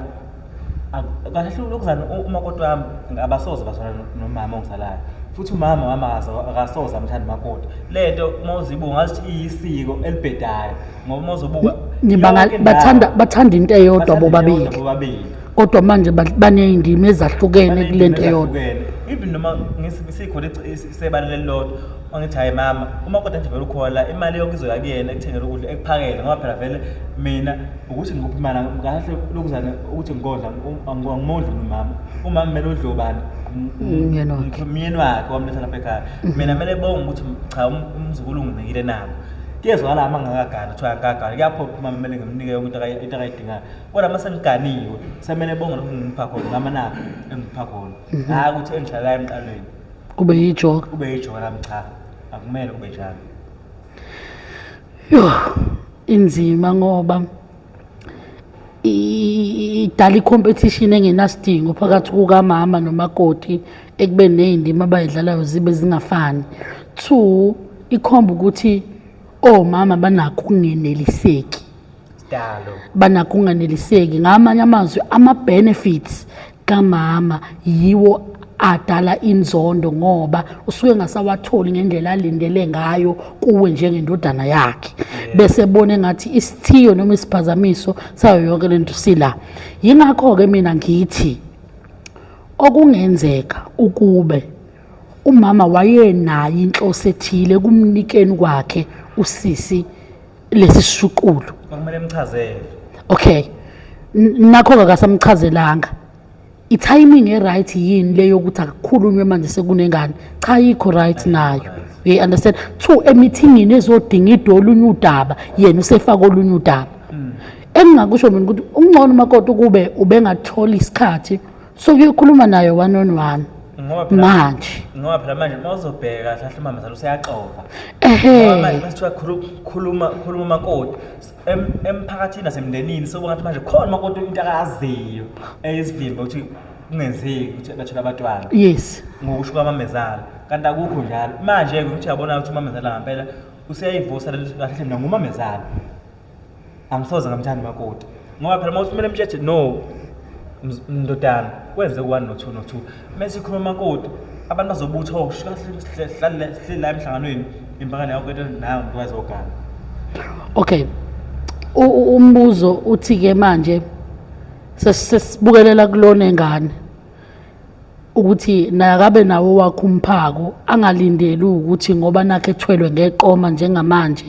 kahle lokuzana umakoti wami abasoze bazwana nomama ongizalayo, futhi umama wami akasoze amthanda umakoti. Le nto uma uzibuka ngathi iyisiko elibhedayo, ngoba uma uzobuka yonke indawo, bathanda into eyodwa bathanda into bobabili. Eyodwa bobabili. Kodwa manje baney'ndima ezahlukene kule nto eyodwa. Even noma sikhona isebaleni elilodwa, angithi hayi mama, umakoti nje vele ukhona, imali yonke izoya kuyena, ekuthengela ukudla, ekuphakele, ngoba phela vele mina ukuthi ngikuphi imali kahle lokuzana ukuthi ngikodla, angimondli umama. Umama kumele udle ubani? Umyeni wakhe. Umyeni wakhe wamletha lapha ekhaya. Mina kumele bonge ukuthi cha umzukulu unginikile nako. Kuyezwakala uma ngingakagani, kuthiwa angikagani, kuyaphoqa umama kumele ngimnike yonke into akayidingayo, kodwa uma sengiganiwe semele bonge lokhu engimupha khona ngamanako engimupha khona, hhayi ukuthi engishayela emqalweni. Kube yijoka. Kube yijoka lami. Cha, akumele kube njalo. Yo, inzima ngoba idala i-competition engenasidingo phakathi kukamama nomakoti, ekubeni ney'ndima abayidlalayo zibe zingafani. Two, ikhomba ukuthi omama banakho ukungeneliseki. Sidalo. Banakho ukunganeliseki. Ngamanye amazwi, ama-benefits kamama yiwo adala inzondo, ngoba usuke engasawatholi ngendlela alindele ngayo kuwe njengendodana yakhe, bese ebona engathi isithiyo noma isiphazamiso sayo yonke lento sila. Yingakho-ke mina ngithi okungenzeka ukube umama wayenayo inhloso ethile kumnikeni kwakhe usisi lesi sishuqulu. Kwakumele emchazele. Okay, nakho-ke akasamchazelanga. I-timing e-right yini le yokuthi akukhulunywe manje sekunengane? Cha, ayikho right nayo, you understand? Two, emithingini ezodinga olunye udaba, yena usefaka olunye udaba. Engingakusho mina ukuthi ungcono umakoti ukube ubengathola isikhathi sokuyokhuluma naye one on one. Ngoba phela manje. Ngoba phela manje uma uzobheka kahle kahle umamezala useyaxova. Ehhe. Ngoba manje masithiwa khuluma khuluma umakoti emphakathini nasemndenini sobona ngathi manje khona umakoti into akaziyo eyisivimba ukuthi kungenzeki ukuthi bathole abantwana. Yes. Ngokusho kwamamezala. Kanti akukho njalo. Manje-ke ukuthi uyabona ukuthi umamezala ngempela useyayivusa lento kahle kahle mina ngumamezala. Angisoze ngamthanda umakoti. Ngoba phela uma uthi kumele mtshetshe no ndodana kwenze u-1 no-2 no-2. Mese ikhuluma umakoti abantu bazobutha oh kahle sihlale sihleli la emhlanganweni impakane yakho into nayo ngikwazi ogana. Okay. Umbuzo uthi ke manje sesibukelela kulona engane ukuthi naye akabe nawo wakhe umphako, angalindeli ukuthi ngoba nakhe ethwelwe ngeqoma njengamanje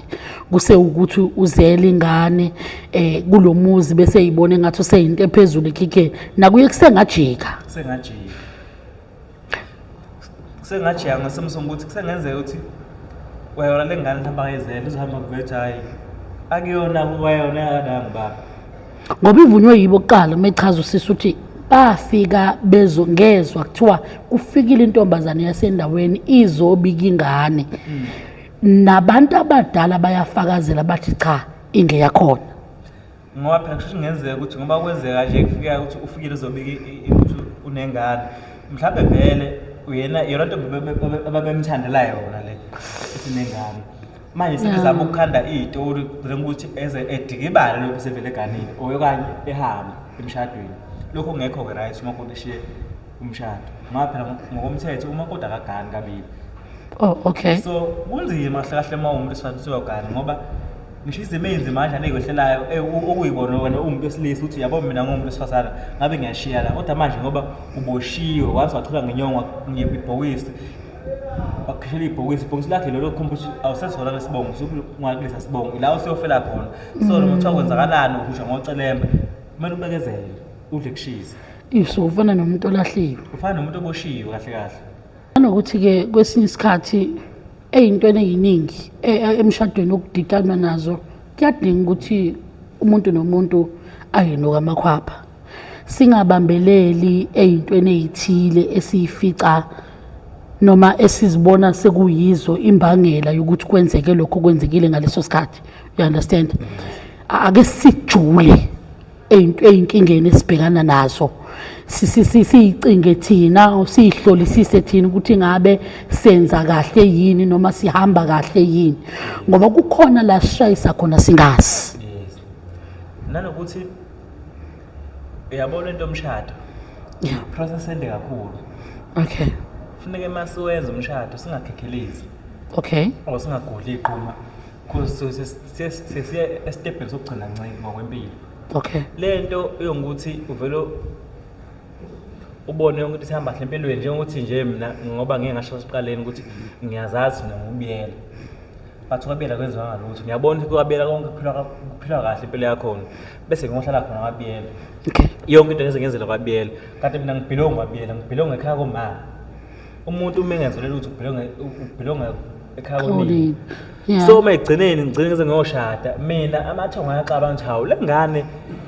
kusewukuthi uzele ingane kulomuzi bese eyibona engathi useyinto ephezulu ekhikheni, nakuye kusengajika. Kusengajika. Kusengajika ngesimo sokuthi kusengenzeka ukuthi wayona le ngane mhlawumbe akayizele uzohamba kuvethe hhayi akuyona kwayona yakadanga baba. Ngoba ivunywe yibo kuqala uma echaza usisi ukuthi bafika bezo ngezwa kuthiwa kufikile intombazane yasendaweni izobika ingane. Nabantu abadala bayafakazela bathi cha ingeyakhona. Ngoba phela kusho kungenzeka ukuthi ngoba kwenzeka nje kufika ukuthi ufikile uzobika ukuthi unengane. Mhlawumbe vele uyena yona ntombi ababemthandela yona le ethi nengane. Manje sebezama ukukhanda iy'tori njengokuthi eze edikibale lokhu sevele eganile okanye ehambe emshadweni. Lokho kungekho-ke right umakoti eshiye umshado. Ngoba phela ngokomthetho umakoti akagani kabili. Oh, okay. So kunzima kahle kahle uma uwumuntu wesifazane usuyogana ngoba ngisho izimo ey'nzima kanjani ey'kwehlelayo okuyibona wena uwumuntu wesilisa ukuthi yabo mina ngiwumuntu wesifazane ngabe ngiyashiya la, kodwa manje ngoba uboshiwe waze wachela ngenyongo ibhokisi wakhishela ibhokisi, ibhokisi lakhe lelo lokukhomba ukuthi awusesona lesibongo usukungakulesa sibongo la usuyofela khona. So noma kuthiwa kwenzakalani uhusha ngocelemba kumele ubekezele udle kushisa. Iso ufana nomuntu olahliwe. Ufana nomuntu oboshiwe kahle kahle. Nanokuthi-ke kwesinye isikhathi ey'ntweni ey'ningi emshadweni okudikanwa nazo kuyadinga ukuthi umuntu nomuntu ayenuka amakhwapha. Singabambeleli ey'ntweni ey'thile esiyifica noma esizibona sekuyizo imbangela yokuthi kwenzeke lokho okwenzekile ngaleso sikhathi. You understand? Ake sijule ey'nkingeni esibhekana nazo. Siyicinge thina, siyihlolisise thina ukuthi ngabe senza kahle yini noma sihamba kahle yini, ngoba kukhona la sishayisa khona singazi. Yes. Nanokuthi uyabona into yomshado. Yeah. Process ende kakhulu. Okay. Kufuneka masiwenza umshado singakhekhelezi. Okay. Or singagudli iqhuma. Because sesiya estepini sokugcina nce ngokwempilo. Okay. Le nto yokuthi uvele ubone yonke into isihamba kahle empilweni, njengokuthi nje mina ngoba ngeke ngasho esiqaleni ukuthi ngiyazazi mina ngubiyela. Bathi kwabiyela kwenziwa ngalutho. Ngiyabona ukuthi kwabiyela konke kuphilwa kahle impilo yakhona. Bese ngiyohlala khona kwabiyela. Okay. Yonke into ngeze ngenzela kwabiyela. Kanti mina ngibhilonga kwabiyela, ngibhilonga ekhaya komama. Umuntu uma engenzelwe lutho ubhilonga ekhaya konina. Yeah. So uma egcineni ngigcine ngize ngiyoshada mina amathongo ayaxabana ukuthi hawu le ngane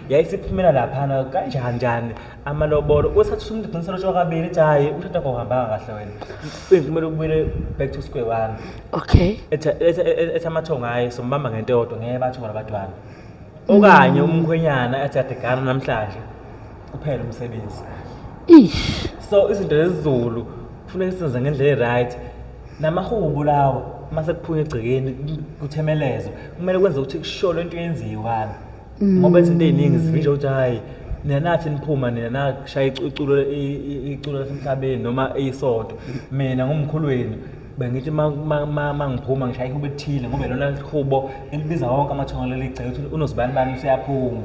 yayisiphumela laphana kanjani njani amalobolo uthatha umuntu ugcina selotshwa kabili ethi hhayi umshado wakho awuhambanga kahle wena kumele ubuyele back to square one. Okay. Ethi amathongo hhayi sombamba ngento eyodwa ngeke bathole abantwana okanye umkhwenyana ethi kade gana namhlanje kuphela umsebenzi. Ish. So izinto zesiZulu kufuneka sizenze ngendlela e-right. Namahubo lawo uma sekuphunywa egcekeni kuthemelezwe kumele kwenze ukuthi kusholwe into eyenziwa ngoba izinto ey'ningi zivinjwa ukuthi hhayi nina nathi niphuma nina nashaya iculo iculo lasemhlabeni noma isonto, mina ngumkhulu wenu bengithi ma ngiphuma ngishaya ihubo elithile ngoba lona hubo elibiza wonke amathongo leli gceke ukuthi unozibani bani useyaphuma.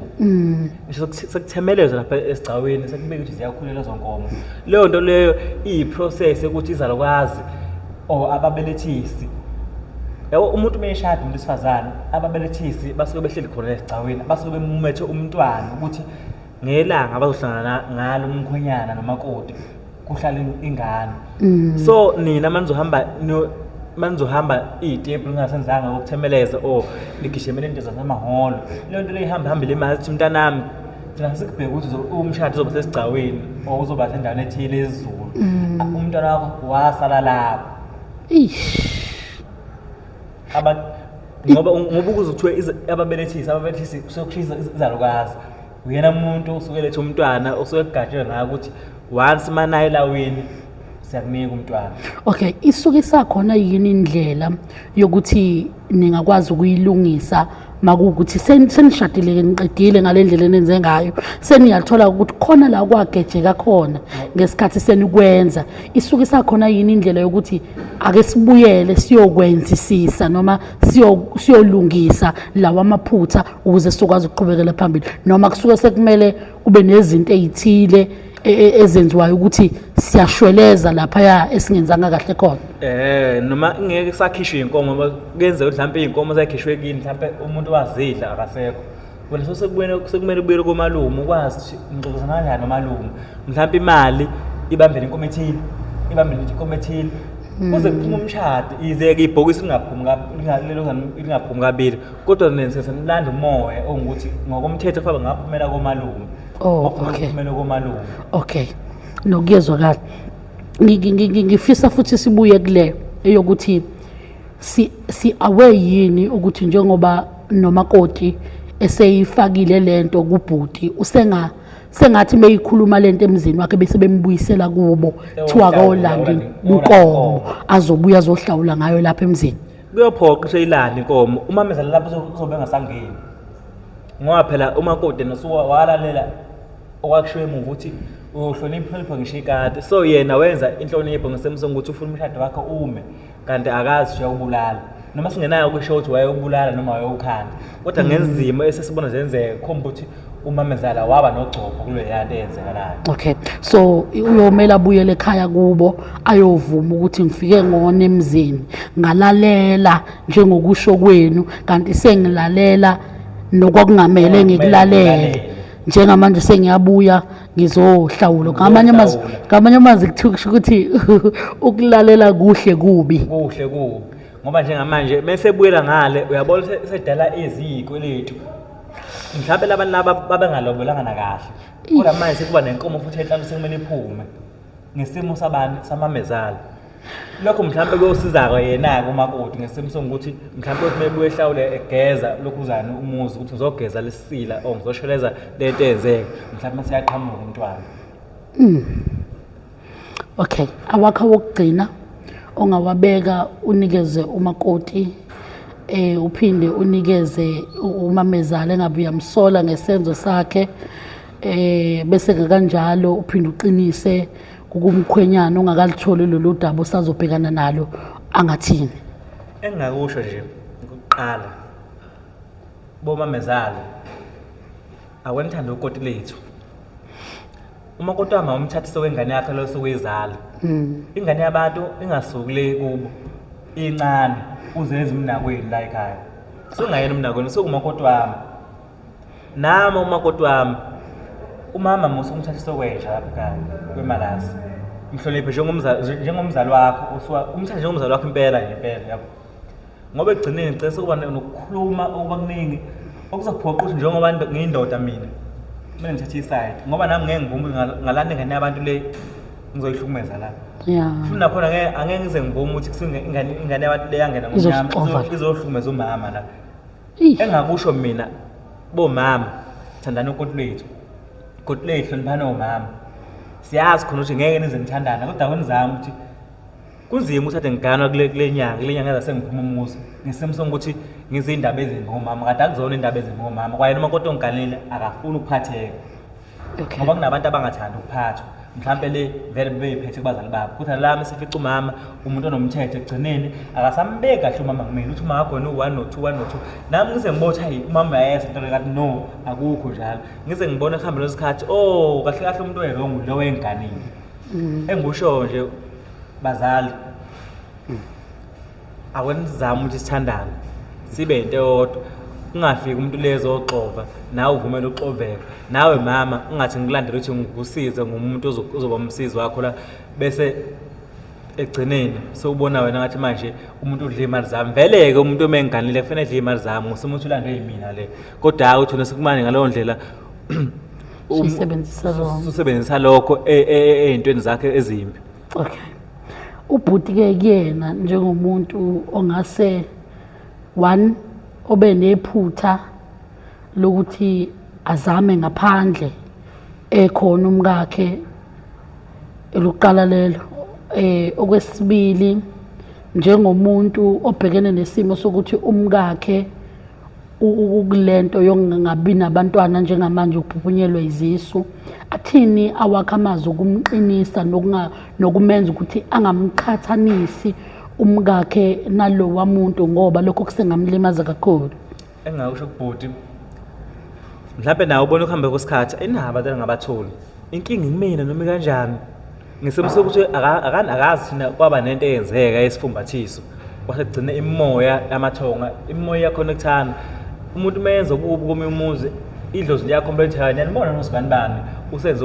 Ngisho sekuthemelezwa lapha esigcawini sekubika ukuthi ziyakhulelwa lezo nkomo. Leyo nto leyo iyi-process yokuthi izalukwazi or ababelethisi. Yabo umuntu uma eshada umuntu wesifazane ababelethisi basuke behleli khona esigcawini basuke bemumethe umntwana ukuthi ngelanga abazohlangana ngalo umkhwenyana nomakoti kuhlala ingane. So nina manizohamba manizohamba iy'tebhu ningasenzanga ukuthemeleza or nigijimele into zasemahholo leyo nto leyo ihamba hambile imali ithi mntanami Thina sikubheka ukuthi umshado uzoba sesigcawini or uzoba sendaweni ethile esiZulu. Umntwana wakho wasala lapho. Eish. Abantu ngoba ukuze kuthiwe ababelethisi kusuke izalukazi. Uyena umuntu osuke elethe umntwana osuke kugatshelwe ngayo ukuthi once manaye elawini siyakunika umntwana. Okay, isuke isakhona yini indlela yokuthi ningakwazi ukuyilungisa makuwukuthi senishadile niqedile ngale ndlela enenze ngayo, seniyathola ukuthi khona la kwagejeka khona ngesikhathi senikwenza, isuke isakhona yini indlela yokuthi ake sibuyele siyokwenzisisa noma siyolungisa lawa amaphutha ukuze sizokwazi ukuqhubekela phambili, noma kusuke sekumele kube nezinto ezithile ezenziwayo ukuthi siyashweleza laphaya esingenzanga kahle khona? Noma ingeke sakhishwe inkomo, ngoba kuyenzeka ukuthi mhlawumbe iy'nkomo zakhishwe kini, mhlawumbe umuntu wazidla akasekho. Wena sekumele ubuyele komalume ukwazi ukuthi ngixoxisana kanjani nomalume. Mhlawumbe imali ibambele inkomo ethile, ibambele inkomo ethile. Kuze kuphume umshado, ize-ke ibhokisi lingaphumi kabili. Kodwa senilanda umoya ongukuthi ngokomthetho kufanele ngaphumela komalume. Oh, okay. Kuphumela komalume. Okay. Nokuyezwakala. Ngifisa futhi sibuye kule eyokuthi si aware yini ukuthi njengoba nomakoti eseyifakile lento kubhuti, usenga sengathi meyikhuluma lento emzini wakhe bese bembuyisela kubo, kuthiwa kawolanda inkomo azobuya azohlawula ngayo lapha emzini. Kuyophoqa useyilanda inkomo, umamezala lapho uzobe engasangeni. Ngoba phela umakoti nosuke walalela okwakushiwo emuva ukuthi uyohlonipha inhlonipho ngisho ikati. So yena wenza inhlonipho ngesimo sokuthi ufuna umshado wakhe ume, kanti akazi ukuthi uyawubulala. Noma singenayo ukusho ukuthi wayewubulala noma wayewukhanda. Kodwa ngezimo esesibona zenzeka khomba ukuthi umamezala waba nogcobho kuleya nto eyenzekalayo. Okay, so uyomela abuyele ekhaya kubo ayovuma ukuthi ngifike ngona emzini, ngalalela njengokusho kwenu, kanti sengilalela nokwakungamele ngikulalele. Njengamanje sengiyabuya ngizohlawula. Ngamanye amazwi kuthiwa kusho ukuthi ukulalela kuhle kubi. Kuhle kubi. Ngoba njengamanje bese buyela ngale uyabona sedala eziyikweletu. Mhlawumbe labantu laba babengalobolanga nakahle. Kodwa manje sekuba nenkomo futhi enhlanu sekumele iphume ngesimo sabantu samamezala. Lokho mhlawumbe kuyosiza-ke yena-ke umakoti ngesimo sokuthi mhlawumbe uthi mebuye ehlawule egeza lokhuzana umuzi ukuthi ngizogeza lesisila or ngizosheleza lento eyenzeka, mhlawumbe seyaqhamuka umntwana. Okay, awakho wokugcina ongawabeka unikeze umakoti, uphinde unikeze umamezala engabe uyamsola ngesenzo sakhe, bese kanjalo uphinde uqinise kumkhwenyana ongakalitholi lolu daba osazobhekana nalo angathini? Engingakusho nje ukuqala, bomamezala awenithanda ukoti lethu. Umakoti wami awumthathise wengane yakhe lo sokuyizala. Ingane yabantu ingasuki le kubo incane uzenza umnakwenu la ekhaya. Sungayena umnakwenu, sukumakoti wami. Nami umakoti wami umama musa umthathise kwenja lapha ekhaya kwemalasi. Mhloniphe njengomzali wakho, usuka umthathe njengomzali wakho impela nje impela yabo. Ngoba ekugcineni ngicela sekuba nokukhuluma okuba kuningi okuzophoqa ukuthi njengoba ngiyindoda mina kumele ngithathe iside, ngoba nami ngeke ngivume ngalanda ingane yabantu le ngizoyihlukumeza la. Futhi nakhona angeke ngize ngivume ukuthi kusuke ingane yabantu le yangena ngomnyama, izohlukumeza umama la. Engakusho mina bomama, thandani ukoti lwethu. Ukoti lwethu hloniphani omama. Siyazi khona ukuthi ngeke nize nithandane, kodwa akunizame ukuthi kunzima ukuthi ade ngiganwa kule nyanga, kule nyanga eza sengiphuma umuzi. Ngesimo sokuthi ngizindaba ezimbi ngomama, kade akuzona indaba ezimbi ngomama. Kwayena umakoti ongiganile akafuni ukuphatheka. Ngoba kunabantu abangathandi ukuphathwa. Mhlampe le vele bebeyiphethe kubazali babo. Kodwa la mase fica umama, umuntu onomthetho ekugcineni akasambeki kahle umama kumina ukuthi umama wakho no 1 no 2 1 no 2. Nami ngize ngibone ukuthi hayi umama uyayenza into le, kanti no akukho njalo. Ngize ngibone ekuhambeni kwesikhathi, oh kahle kahle umuntu oyi-wrong lo wenganile. Engikusho nje bazali, akwenzame ukuthi sithandane sibe into eyodwa, kungafiki umuntu lezo oxova nawe uvumele uxoveka. Nawe mama ungathi ngikulandele ukuthi ngikusize ngumuntu ozoba umsizi wakho la, bese ekugcineni sewubona wena ngathi manje umuntu udla iy'mali zami. Vele-ke umuntu uma engiganile kufanele edle iy'mali zami, ngosimo ukuthi ulandwe yimina le. Kodwa hhayi ukuthi wena sekumane ngaleyo ndlela Usebenzisa wrong. Usebenzisa lokho ey'ntweni zakhe ezimbi. Okay. Ubhuti-ke kuyena njengomuntu ongase one obe nephutha lokuthi azame ngaphandle ekhona umkakhe elokuqala lelo. Okwesibili njengomuntu obhekene nesimo sokuthi umkakhe ukulento yokungabi nabantwana njengamanje ukuphuphunyelwa izisu, athini awakhe amazwi okumqinisa nokumenza ukuthi angamqhathanisi umkakhe nalowa muntu, ngoba lokho kusengamlimaza kakhulu. Engingakusho kubhuti, mhlawumbe nawe ubona ukuhamba kwesikhathi inabo abantwana ngabatholi, inkinga imina noma kanjani ngesimo sokuthi akazi thina kwaba nento eyenzeka yesifumbathiso kwase kugcina imimoya yamathonga, imimoya iyakhonekthana. Umuntu uma yenza okubi komunye umuzi, idlozi liyakhompethana, niyanibona nosibanibani usenze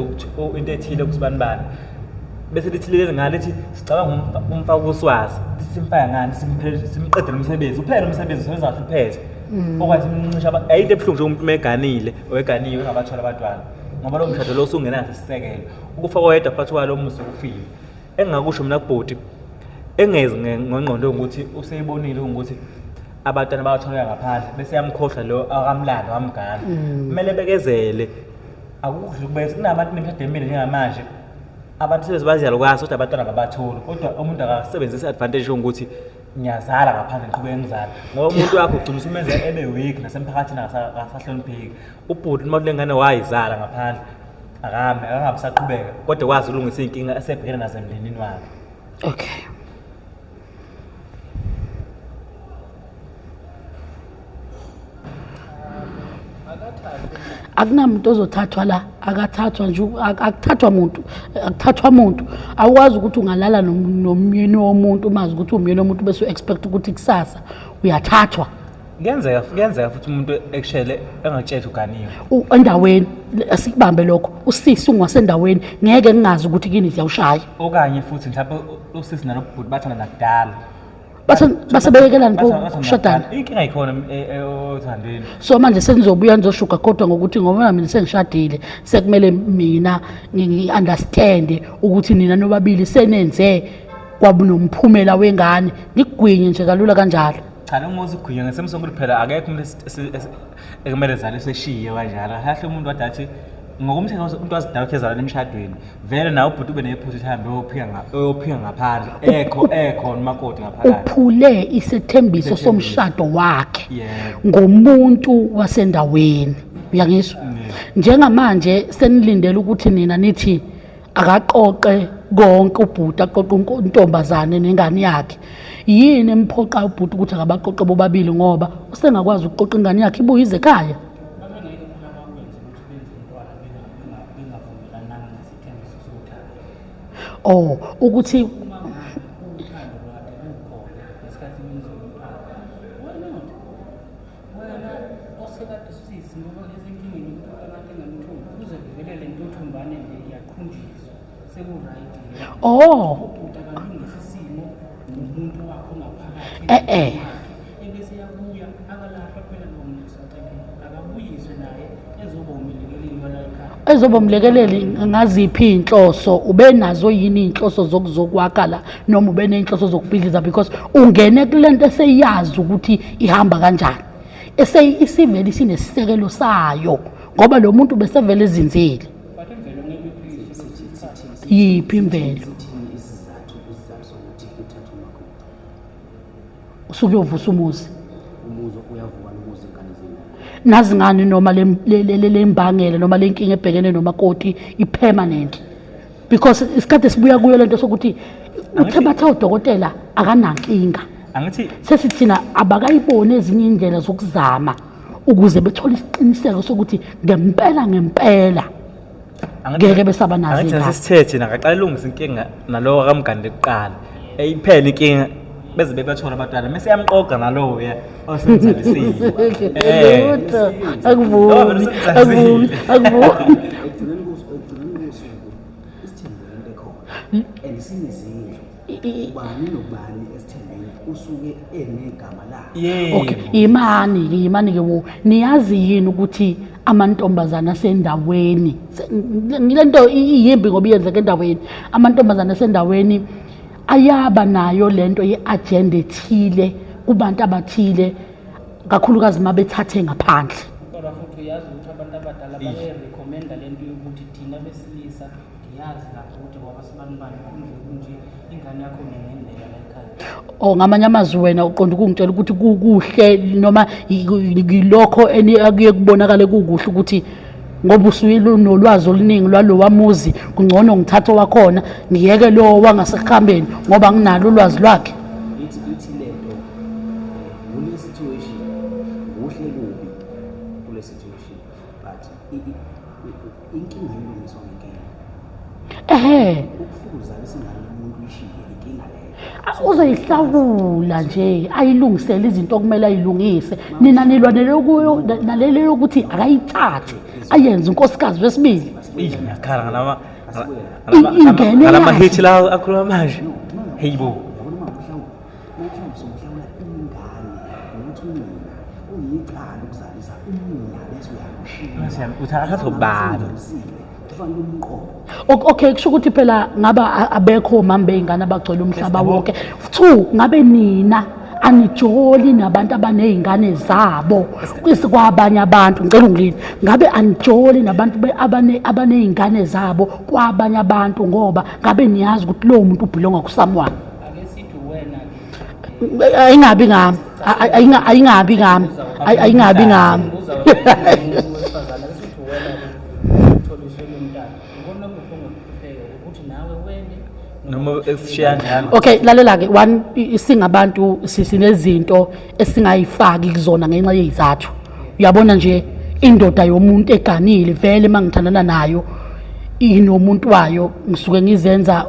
into ethile kusibanibani, bese lithi leli ngale lithi sicabanga umfaka uswazi, simfaka ngani, simqedele umsebenzi, uphele umsebenzi usebenza kahle uphethe. Okwathi imncisha ayinto ebuhlungu nje umuntu meganile oweganiwe engabathola abantwana, ngoba lo mshado lo usungenaso isisekelo. Ukufa koyedwa phakathi kwalo muzi ufile. Engingakusho mina kubhuti, engezi ngengqondo ukuthi useyibonile ukuthi abantwana bayatholeka ngaphandle bese yamkhohlwa lo akamlando wamgana. Kumele bekezele, akukho ukubeka kunabantu nemishado emile njengamanje, abantu sebezibaziyalukwazi kodwa abantwana babatholi, kodwa umuntu akasebenzisi i-advantage yokuthi ngiyazala ngaphandle ngiqhubeke ngizala, ngoba umuntu wakho ugcina usumenza ebe weak nasemphakathini akasahlonipheki. Ubhuti uma lengane wayizala ngaphandle akame akangabe saqhubeka, kodwa kwazi ukulungisa iy'nkinga esebhekene nazo emndenini wakhe. Okay. Akunamuntu ozothathwa la, akathathwa nje, akuthathwa muntu, akuthathwa muntu. Awukwazi ukuthi ungalala nomyeni womuntu umazi ukuthi umyeni womuntu bese u-expect ukuthi kusasa uyathathwa. Kuyenzeka futhi umuntu ekushele engakutsheli uganiwe. Endaweni asikubambe lokho, usisi ungasendaweni ngeke ngingazi ukuthi kini siyawushaya. Okanye futhi mhlawumbe usisi nalobhuti bathanda nakudala. Basebeyekelani kushadana. Inkinga ikhona othandweni. So manje senizobuya nizoshuka kodwa ngokuthi ngoba mina sengishadile sekumele mina ngi-understand ukuthi nina nobabili senenze kwabunomphumela wengane, nikugwinye nje kalula kanjalo. Cha, lo muzi ugwinya ngesimo sokuthi phela akekho umuntu ekumele zale seshiye kanjalo. Kahle umuntu wadathi ngokomthetho umuntu wazidala ukuthi ezalane emshadweni, vele nawe ubhuti ube nephutha ukuthi ahambe uyophika ngaphandle, ekhona umakoti ngaphakathi. Uphule isethembiso somshado wakhe ngomuntu wasendaweni, uyangizwa? Njengamanje senilindele ukuthi nina nithi akaqoqe konke ubhuti, aqoqe intombazane nengane yakhe. Yini emphoqa ubhuti ukuthi akabaqoqe bobabili, ngoba usengakwazi ukuqoqa ingane yakhe ibuye ize ekhaya? Oh, ukuthi oh ezoba umlekeleli ngaziphi iy'nhloso? Ubenazo yini iy'nhloso zokuzokwakha la, noma ube ney'nhloso zokubhidliza? Because ungene kule nto eseyazi ukuthi ihamba kanjani, isivele isinesisekelo sayo, ngoba lo muntu besevele ezinzile. Yiphi imvelo? Usuke uyovusa umuzi. Nazi ngani noma le mbangela noma le nkinga ebhekene nomakoti i-permanent, because isikhathi sibuya kuyo lento sokuthi uthe bathe udokotela akanankinga, angithi sesithina abakayiboni ezinye indlela zokuzama ukuze bethole isiqiniseko sokuthi ngempela ngempela ngeke besaba nazo. Angithi sesithethe nakaqala ilungisa inkinga nalowo akamgane kuqala, eyiphele inkinga beze bebathola abantwana mese yamqoqa nalowo ya osemzalisile. Lutho akuvumi, akuvumi, akuvumi. Ekugcineni kosuku isithembu into ekhona and sinezindlu, ubani nobani esithembeni usuke enegama lakhe. Okay, imani ke wo niyazi yini ukuthi Amantombazana asendaweni, lento iyimbi ngoba iyenzeka endaweni, amantombazana asendaweni ayaba nayo lento ye-agenda ethile kubantu abathile, kakhulukazi uma bethathe ngaphandle. Kodwa futhi uyazi ukuthi abantu abadala baye-recommenda lento yokuthi thina besilisa, ngiyazi lapho ukuthi ngoba sibanibani kunje kunje, ingane yakho ningendlela la ekhaya. Oh, ngamanye amazwi wena uqonda ukungitshela ukuthi kukuhle noma yilokho akuye kubonakale kukuhle ukuthi ngoba usunolwazi oluningi lwalowa muzi, kungcono ngithathe owakhona ngiyeke lo wangasekuhambeni ngoba nginalo ulwazi lwakhe. Ithi lento kule situation kuhle kubi kule situation, but inkinga ilungiswa ngenkinga. Ukufika uzalisa ingane yomuntu uyishiye, inkinga leyo. Uzoyihlawula nje, ayilungisele izinto okumele ayilungise. Nina nilwa nalelo yokuthi akayithathe ayenze unkosikazi wesibili. Ih, ngiyakhala ngalama Ingene ngalama yazi. Hit la akhuluma manje. Hey bo. Yabona uma uhlawula, uma uhlawula ingane nokuthi unina kuyicala ukuzalisa unina bese uyakushiya. Uthi akazobani. Kufanele umqondo. Okay, kusho ukuthi phela ngaba abekho omama bey'ngane abagcwele umhlaba wonke. Two, ngabe nina anijoli nabantu abaney'ngane zabo kwabanye abantu, ngicela ungilinde, ngabe anijoli nabantu abaney'ngane zabo kwabanye abantu, ngoba ngabe niyazi ukuthi lowo muntu ubhilonga kusomeone. Ake sithi wena-ke. Ayingabi ngami, ayingabi ngami, ayingabi ngami. Ngibuza wena umuntu wesifazane, ake sithi wena-ke utholiswe lo mntana, ubona kuphi ongakuphefeka ukuthi nawe wende noma esishiya njalo? Okay, lalela-ke, one, singabantu sinezinto esingayifaki kuzona ngenxa yey'zathu. Uyabona nje indoda yomuntu eganile vele uma ngithandana nayo inomuntu wayo, ngisuke ngizenza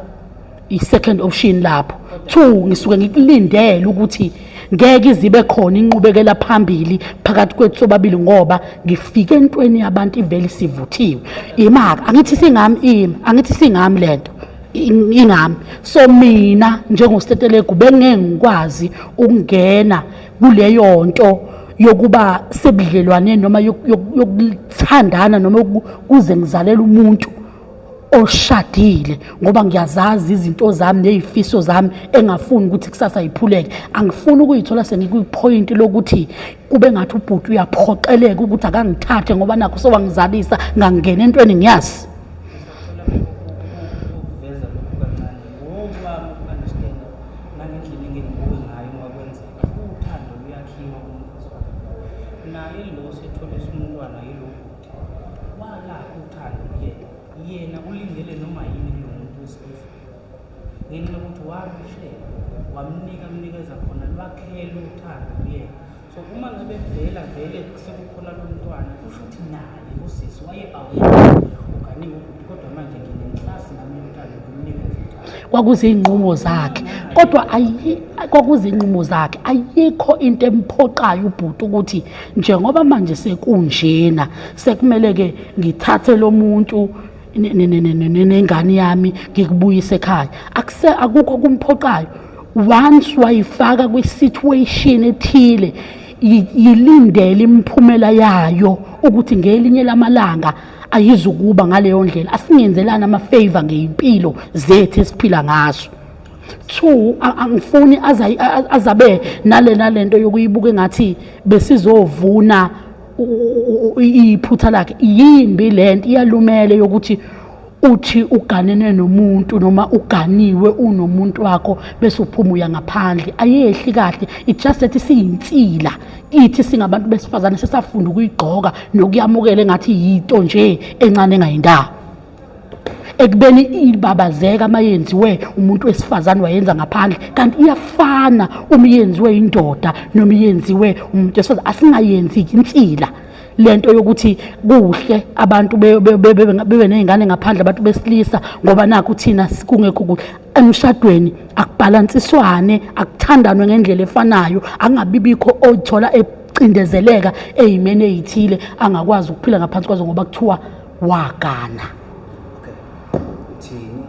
i-second option lapho. Two, ngisuke ngikulindele ukuthi ngeke izibe khona inqubekela phambili phakathi kwethu sobabili, ngoba ngifike entweni yabantu ivele isivuthiwe. Imaka angithi singami, ima angithi singami lento ingami. So mina njengoStetelegu bengeke ngikwazi ukungena kuleyo nto yokuba sebudlelwaneni noma yokuthandana noma kuze ngizalele umuntu oshadile, ngoba ngiyazazi izinto zami nezifiso zami engafuni ukuthi kusasa iphuleke. Angifuni ukuyithola sengikwipoint lokuthi kube ngathi ubhuti uyaphoqeleka ukuthi akangithathe ngoba nakho sewangizalisa, ngangena entweni ngiyazi. Ukuveza lokhu kancane ngokwami uku-understand nangendlela engingibuke ngayo uma kwenzeka, uthando luyakhiwa kumuntu wesifazane. Naye lo setholisa umntwana yilo bhuti, walakho uthando kuyena, yena ulindele noma yini kulo muntu wesilisa ngenxa yokuthi wamshela, wamnika, amnikeza khona, lwakhela uthando kuyena. So uma ngabe vela vele sekukhona lo mntwana, kusho ukuthi naye usisi waye aware uganiwe ubhuti, kodwa manje nginenhlasi nami yomntwana, ngimnikeze uthando. Kwakuziynqumo zakhe, kodwa kwakuziynqumo zakhe, ayikho into emphoqayo ubhuti ukuthi njengoba manje sekunjena sekumele ke ngithathe lo muntu nengane yami ngikubuyise ekhaya. Akukho kumphoqayo. Once wayifaka kwi-situation ethile, yilindele imiphumela yayo ukuthi ngelinye lamalanga ayizukuba ngaleyo ndlela. Asingenzelani ama-favor ngey'mpilo zethu esiphila ngazo. Two, angifuni azabe nale nalento yokuyibuka engathi besizovuna iphutha lakhe. Yimbi lento, iyalumele yokuthi uthi uganene nomuntu noma uganiwe unomuntu wakho bese uphuma uya ngaphandle, ayehli kahle. It just that siyinsila kithi singabantu besifazane, sesafunda ukuyigqoka nokuyamukela engathi yinto nje encane engayindawo, ekubeni ibabazeka uma yenziwe umuntu wesifazane wayenza ngaphandle, kanti iyafana uma yenziwe indoda noma yenziwe umuntu wesifazane. Asingayenzi insila lento yokuthi kuhle abantu bebe ney'ngane ngaphandle, abantu besilisa, ngoba nakhu thina kungekho kuhle emshadweni. Akubhalansiswane, akuthandanwe ngendlela efanayo, akungabibikho oyithola ecindezeleka ey'meni ey'thile angakwazi ukuphila ngaphansi kwazo ngoba kuthiwa wagana. Okay, uthini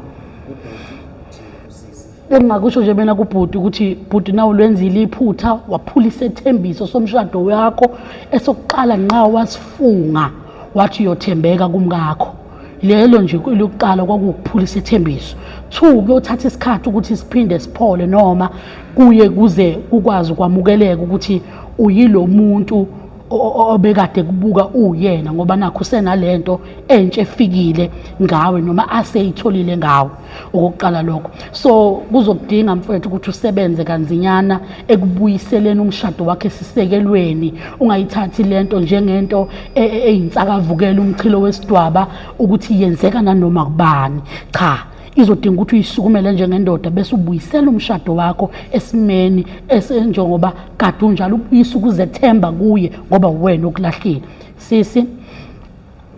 kubhuti, uthini kusisi? Engingakusho nje mina kubhuti ukuthi bhuti, nawe ulwenzile iphutha, waphula isethembiso somshado wakho esokuqala nqa, wasifunga. Wathi uyothembeka kumkakho. Lelo nje lokuqala kwakuwukuphula isethembiso. 2, kuyothatha isikhathi ukuthi siphinde siphole noma kuye kuze kukwazi ukwamukeleka ukuthi uyilo muntu obekade kubuka uyena, ngoba nakho usenalento entsha efikile ngawe noma aseyitholile ngawe. Okokuqala lokho. So kuzokudinga mfowethu ukuthi usebenze kanzinyana ekubuyiseleni umshado wakhe esisekelweni. Ungayithathi lento njengento eyinsakavukela umchilo wesidwaba ukuthi yenzeka nanoma kubani. Cha, izodinga ukuthi uyisukumele njengendoda bese ubuyisela umshado wakho esimeni esenjengoba kade unjalo, ubuyise ukuzethemba kuye ngoba uwena okulahlile. Sisi,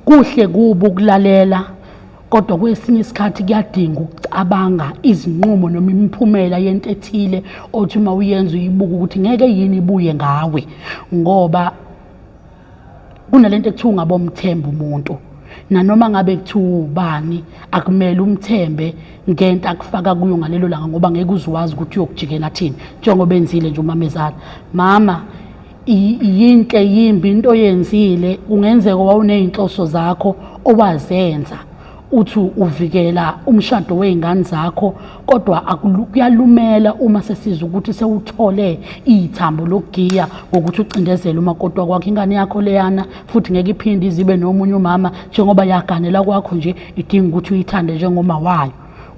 kuhle kubi ukulalela, kodwa kwesinye isikhathi kuyadinga ukucabanga izinqumo noma imiphumela yento ethile othi uma uyenza uyibuka ukuthi ngeke yini ibuye ngawe, ngoba kunalento ekuthiwa ungabomthemba umuntu. Nanoma ngabe kuthiwa ubani, akumele umthembe ngento akufaka kuyo ngalelo langa, ngoba ngeke uze wazi ukuthi uyokujikela thini, njengoba enzile nje umamezala. Mama, yinhle yimbi into oyenzile, kungenzeka wawuney'nhloso zakho owazenza uthi uvikela umshado wey'ngane zakho, kodwa kuyalumela uma sesizwa ukuthi sewuthole ithambo lokugiya ngokuthi ucindezele umakoti wakwakho. Ingane yakho leyana futhi ngeke iphinde izibe nomunye umama, njengoba yaganela kwakho nje, idinga ukuthi uyithande njengoma wayo.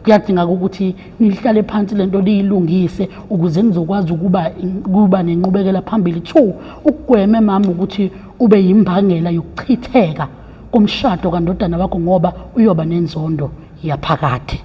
Kuyadingeka ukuthi nihlale phansi lento liyilungise ukuze nizokwazi ukuba nenqubekela phambili. 2, ukugweme mama ukuthi ube yimbangela yokuchitheka komshado kandodana wakho, ngoba uyoba nenzondo yaphakade.